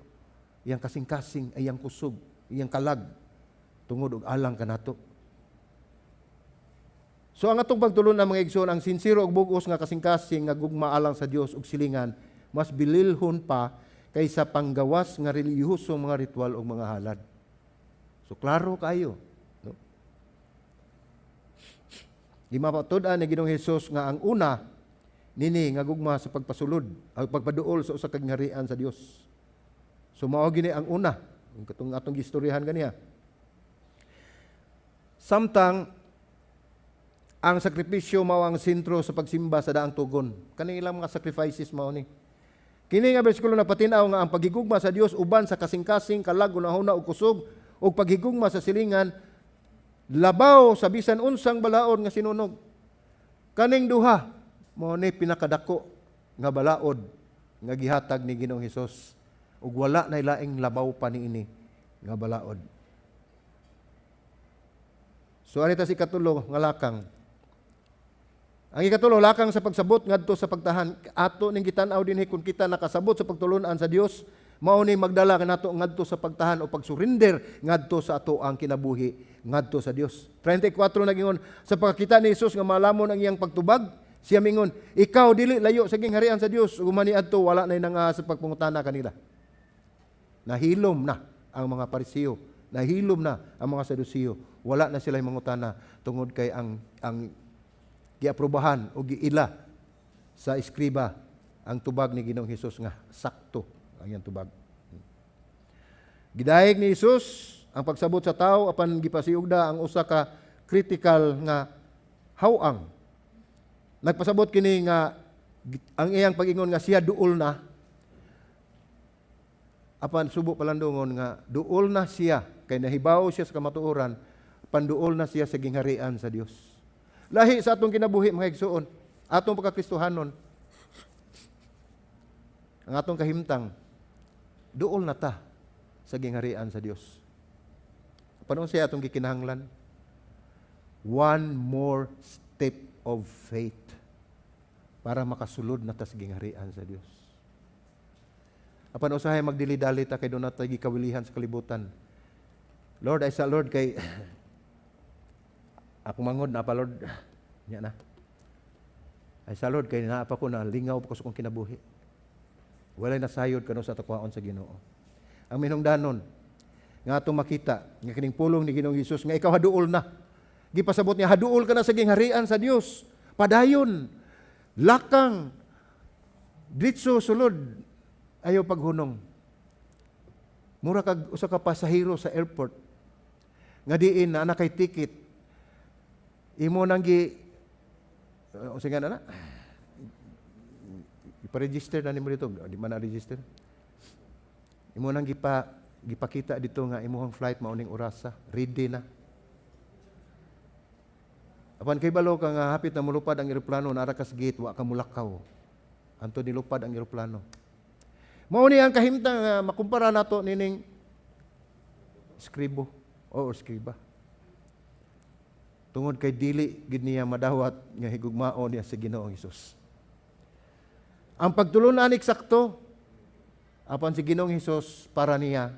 iyang kasing-kasing, iyang kusog, iyang kalag tungod og alang kanato. So ang atong pagtulon ng mga igsoon, ang sinsero ug bug-os nga kasing-kasing nga gugma alang sa Dios ug silingan mas bililhon pa kaysa panggawas nga relihiyosong mga ritual o mga halad. So klaro kayo. Gimapatud-an ni Ginoong Hesus nga ang una nini nga gugma sa pagpasulod, ang pagpaduol sa usa ka gingharian sa Dios. So mao gini ang una, ang katong atong gistoryahan ganiha. Samtang ang sakripisyo mao ang sentro sa pagsimba sa Daang Tugon. Kaning ilang mga sacrifices mao ni. Kini nga bersikulo napatin-aw nga ang paghigugma sa Dios uban sa kasing-kasing, kalag, hunahuna ug kusog ug paghigugma sa silingan labaw sa bisan unsang balaod nga sinunog. Kaning duha mao ni pinakadako nga balaod nga gihatag ni Ginoong Hesus ug wala nay laing labaw pa niini nga balaod. So ari ta sa ikatulo nga lakang. Ang ikatulo, lakang sa pagsabot ngadto sa pagtahan. Ato ning gitan-aw dinhi kung kita nakasabot sa pagtulun-an sa Dios, mao ni magdala kanato ngadto sa pagtahan o pagsurrender ngadto sa ato ang kinabuhi ngadto sa Dios. 34, nagingon, sa pagkakita ni Hesus nga malamon ang iyang pagtubag, siya mingon, "Ikaw dili layo sa gingharian sa Dios." Ug human niadto, wala nay nangahas sa pagpangutana kanila. Nahilom na ang mga Pariseo, nahilom na ang mga Saduceo. Wala na sila mangutana tungod kay ang giaprobahan o giila sa eskriba ang tubag ni Ginoong Hesus nga sakto ang iyang tubag. Gidayeg ni Hesus ang pagsabot sa tao, apan gipasiugda ang usa ka critical nga haw-ang. Nagpasabot kini nga ang iyang pag-ingon nga siya duol na, apan subo palandungon nga duol na siya kay nahibaw siya sa kamatuoran, panduol na siya sa gingharian sa Dios. Lahi sa atong kinabuhi, mga igsuon, atong pagkakristohanon, ang atong kahimtang, duol na ta sa gingharian sa Dios. Paano siya atong gikinahanglan? One more step of faith para makasulod na ta sa gingharian sa Dios. Apan usahay magdili-dali ta kay duna tay gikawilihan sa kalibutan. "Lord, ay sa Lord kay ako mangod na pa, Lord." Nya na. "Ay sa Lord kay naa pa ko, na lingaw pa ko sa akong kinabuhi." Walay nasayod kano sa takwaon sa Ginoo. Ang minungdanon nga atong makita nga kining pulong ni Ginoong Hesus nga ikaw haduol na. Gipasabot niya, haduol ka na sa gingharian sa Dios. Padayon. Lakang. Diretso sulod. Ayaw paghunong. Mura kag usa ka pasahero sa airport nga diin na kay ticket. Imo nang gi unsa nga na na? Ipa-register na nimo dito, di man na register. Imo nang gipakita dito nga imuhang flight mao ning orasa, ready na. Apan kay balo ka nga hapit na mulupad ang eroplano, naa ra ka sa gate, wa ka mulakaw. Anto nilupad ang eroplano. Mao ni ang kahimtang nga makumpara nato nining eskribo o eskriba. Tungod kay dili gid niya madawat nga higugmaon niya si Ginoong Hesus. Ang pagtulunan eksakto, apan si Ginoong Hesus para niya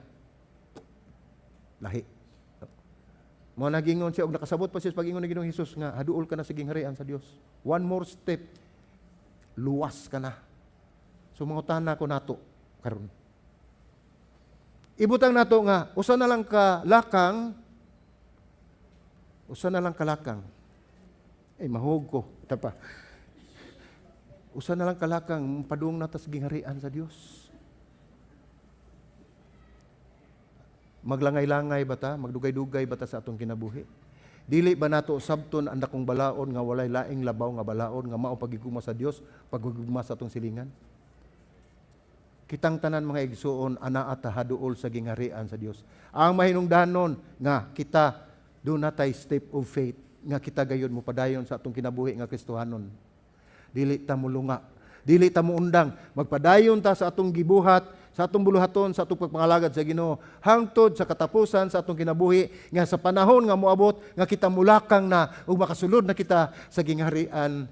lahi. Mao nagingon siya og nakasabot pa siya sa pag-ingon ni Ginoong Hesus nga haduol ka na sa gingharian sa Dios. One more step, luwas ka na. So mangutana ko nato karon. Ibutang nato nga usa na lang ka lakang, usa na lang kalakang. Ay, mahog ko. Ita pa. Usa na lang kalakang padung na ta sa gingharian sa Dios. Maglangay-langay ba ta? Magdugay-dugay ba ta sa atong kinabuhi? Dili ba nato sabton ang dakong balaod nga walay laing labaw nga balaod nga mao paghigugma sa Dios, paghigugma sa atong silingan? Kitang tanan, mga igsuon, anaa ta haduol sa gingharian sa Dios. Ang mahinungdanon nga kita duna tay step of faith nga kita gayud mo padayon sa atong kinabuhi nga Kristohanon. Dili ta mulunga, dili ta muundang, magpadayon ta sa atong gibuhat, sa atong buluhaton, sa atong pagpangalagad sa Ginoo hangtod sa katapusan sa atong kinabuhi nga sa panahon nga moabot nga kita mulakang na ug makasulod na kita sa gingharian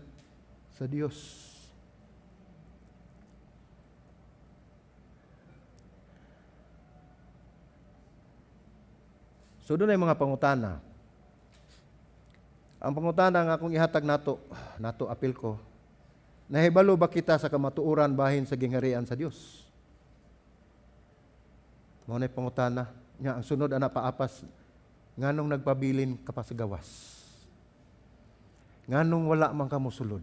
sa Dios. So duna mga pangutana. Ang pangutana nga akong ihatag nato, nato apil ko, nahibalo ba kita sa kamatuoran bahin sa gingharian sa Dios? Mao na pangutana nga ang sunod ana paapas, nganong nagpabilin ka pa sa gawas? Nganong wala man ka mosulod?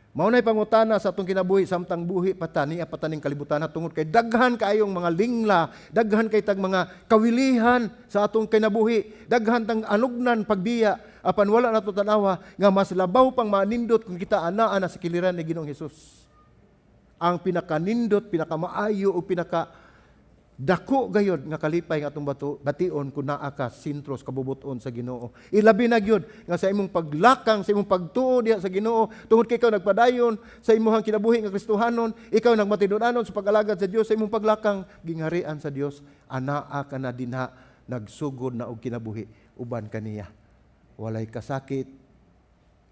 Mao nay pangutana sa atong kinabuhi samtang buhi pa ta, niya pa ta ning kalibutan tungod kay daghan kaayong mga lingla, daghan kay tag mga kawilihan sa atong kinabuhi, daghan tang anugnan pagbiya, apan wala nato tan-awa nga mas labaw pang manindot kung kita anaa na sa kiliran ni Ginoong Hesus. Ang pinakanindot, pinakamaayo o pinaka dako gayod nga kalipay nga atong bato bation kung naa ka sentro sa kabubuton sa Ginoo. Ilabi na gyud nga sa imong paglakang, sa imong pagtuo diha sa Ginoo, tungod kay ikaw nagpadayon sa imong kinabuhi nga Kristohanon, ikaw nagmatinud-anon sa pag-alagad sa Dios sa imong paglakang gingharian sa Dios, anaa ka na dinha, nagsugod na og kinabuhi uban kaniya. Walay kasakit,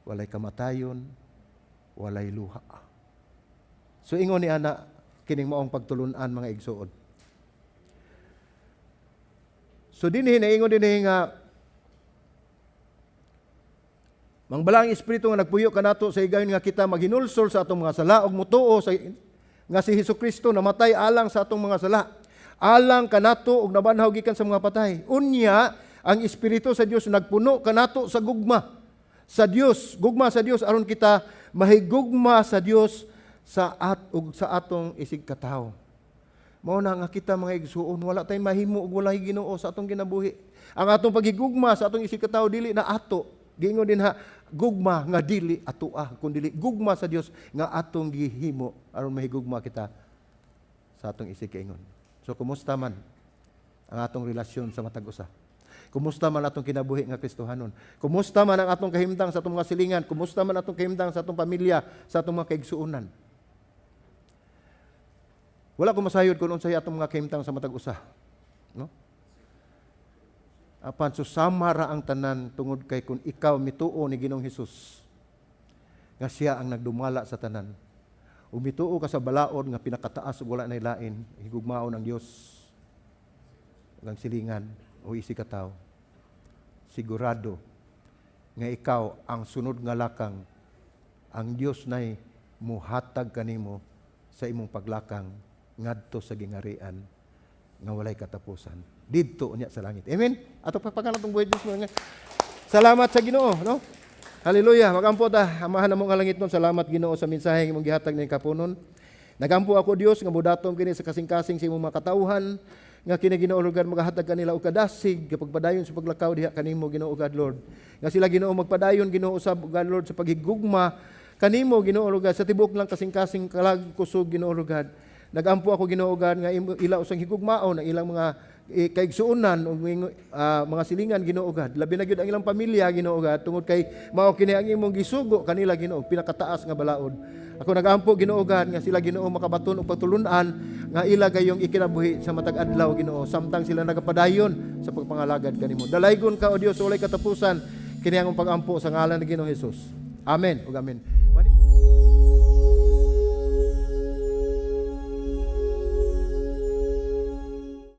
walay kamatayon, walay luha. So ingon ni ana kining maong pagtulunan, mga igsuon. So dinhi naingon dinhi nga Mangbalaang Espiritu nga nagpuyo kanato sa higayon nga kita maghinulsol sa atong mga sala ug mutuo sa nga si Hesus Kristo namatay alang sa atong mga sala, alang kanato ug nabanhaw gikan sa mga patay. Unya ang Espiritu sa Dios nagpuno kanato sa gugma sa Dios, gugma sa Dios aron kita mahigugma sa Dios sa at ug sa atong isig katawo. Mao na nga kita, mga igsuon, wala tay mahimo ug walay Ginoo sa atong kinabuhi. Ang atong paghigugma sa atong isig katawo dili na ato. Giingon dinha, gugma nga dili atoa, kun dili gugma sa Dios nga atong gihimo aron mahigugma kita sa atong isig kaingon. So kumusta man ang atong relasyon sa matag usa? Kumusta man atong kinabuhi nga Kristohanon? Kumusta man ang atong kahimtang sa atong mga silingan? Kumusta man atong kahimtang sa atong pamilya, sa atong mga kaigsuonan? Wala ko masayod kung unsay atong mga kahimtang sa matag usa. No? Apan susama ra ang tanan tungod kay kung ikaw mituo ni Ginoong Hesus nga siya ang nagdumala sa tanan, ug mituo ka sa balaod nga pinakataas ug wala nay lain, higugmaon ang Dios ug ang silingan o isig katawo, sigurado nga ikaw ang sunod nga lakang, ang Dios nay muhatag kanimo sa imong paglakang ngadto sa gingharian nga walay katapusan didto niya sa langit. Amen. Ato pagpakan atong buhi Dios nga salamat sa Ginoo, no? Hallelujah. Magampo ta. Amahan namo nga langitnon, salamat, Ginoo, sa mensahe imong gihatag ning kapunon. Nagampo ako, Dios, nga mudatom kini sa kasing-kasing sa imong mga katawhan nga kini, Ginoo Lord God, magahatag kanila og kadasig kapag padayon sa paglakaw diha kanimo, Ginoo God Lord. Nga sila, Ginoo, magpadayon, Ginoo usab God Lord, sa paghigugma kanimo, Ginoo Lord God, sa tibuok lang kasing-kasing, kalag, kusog, Ginoo Lord God. Nagampo ako, Ginoo God, nga ila usang higugmaon ang ilang mga kaigsuonan ug mga silingan, Ginoo God. Labi na gyud ang ilang pamilya, Ginoo God, tungod kay mao kini ang imong gisugo kanila, Ginoo, pinakataas nga balaod. Ako nagampo, Ginoo God, nga sila, Ginoo, makabaton og pagtulunan nga ila gayong ikinabuhi sa matag adlaw, Ginoo, samtang sila nagapadayon sa pagpangalagad kanimo. Dalaygon ka, o Dios, walay katapusan. Kini ang pag-ampo sa ngalan ni Ginoong Hesus. Amen ug amen.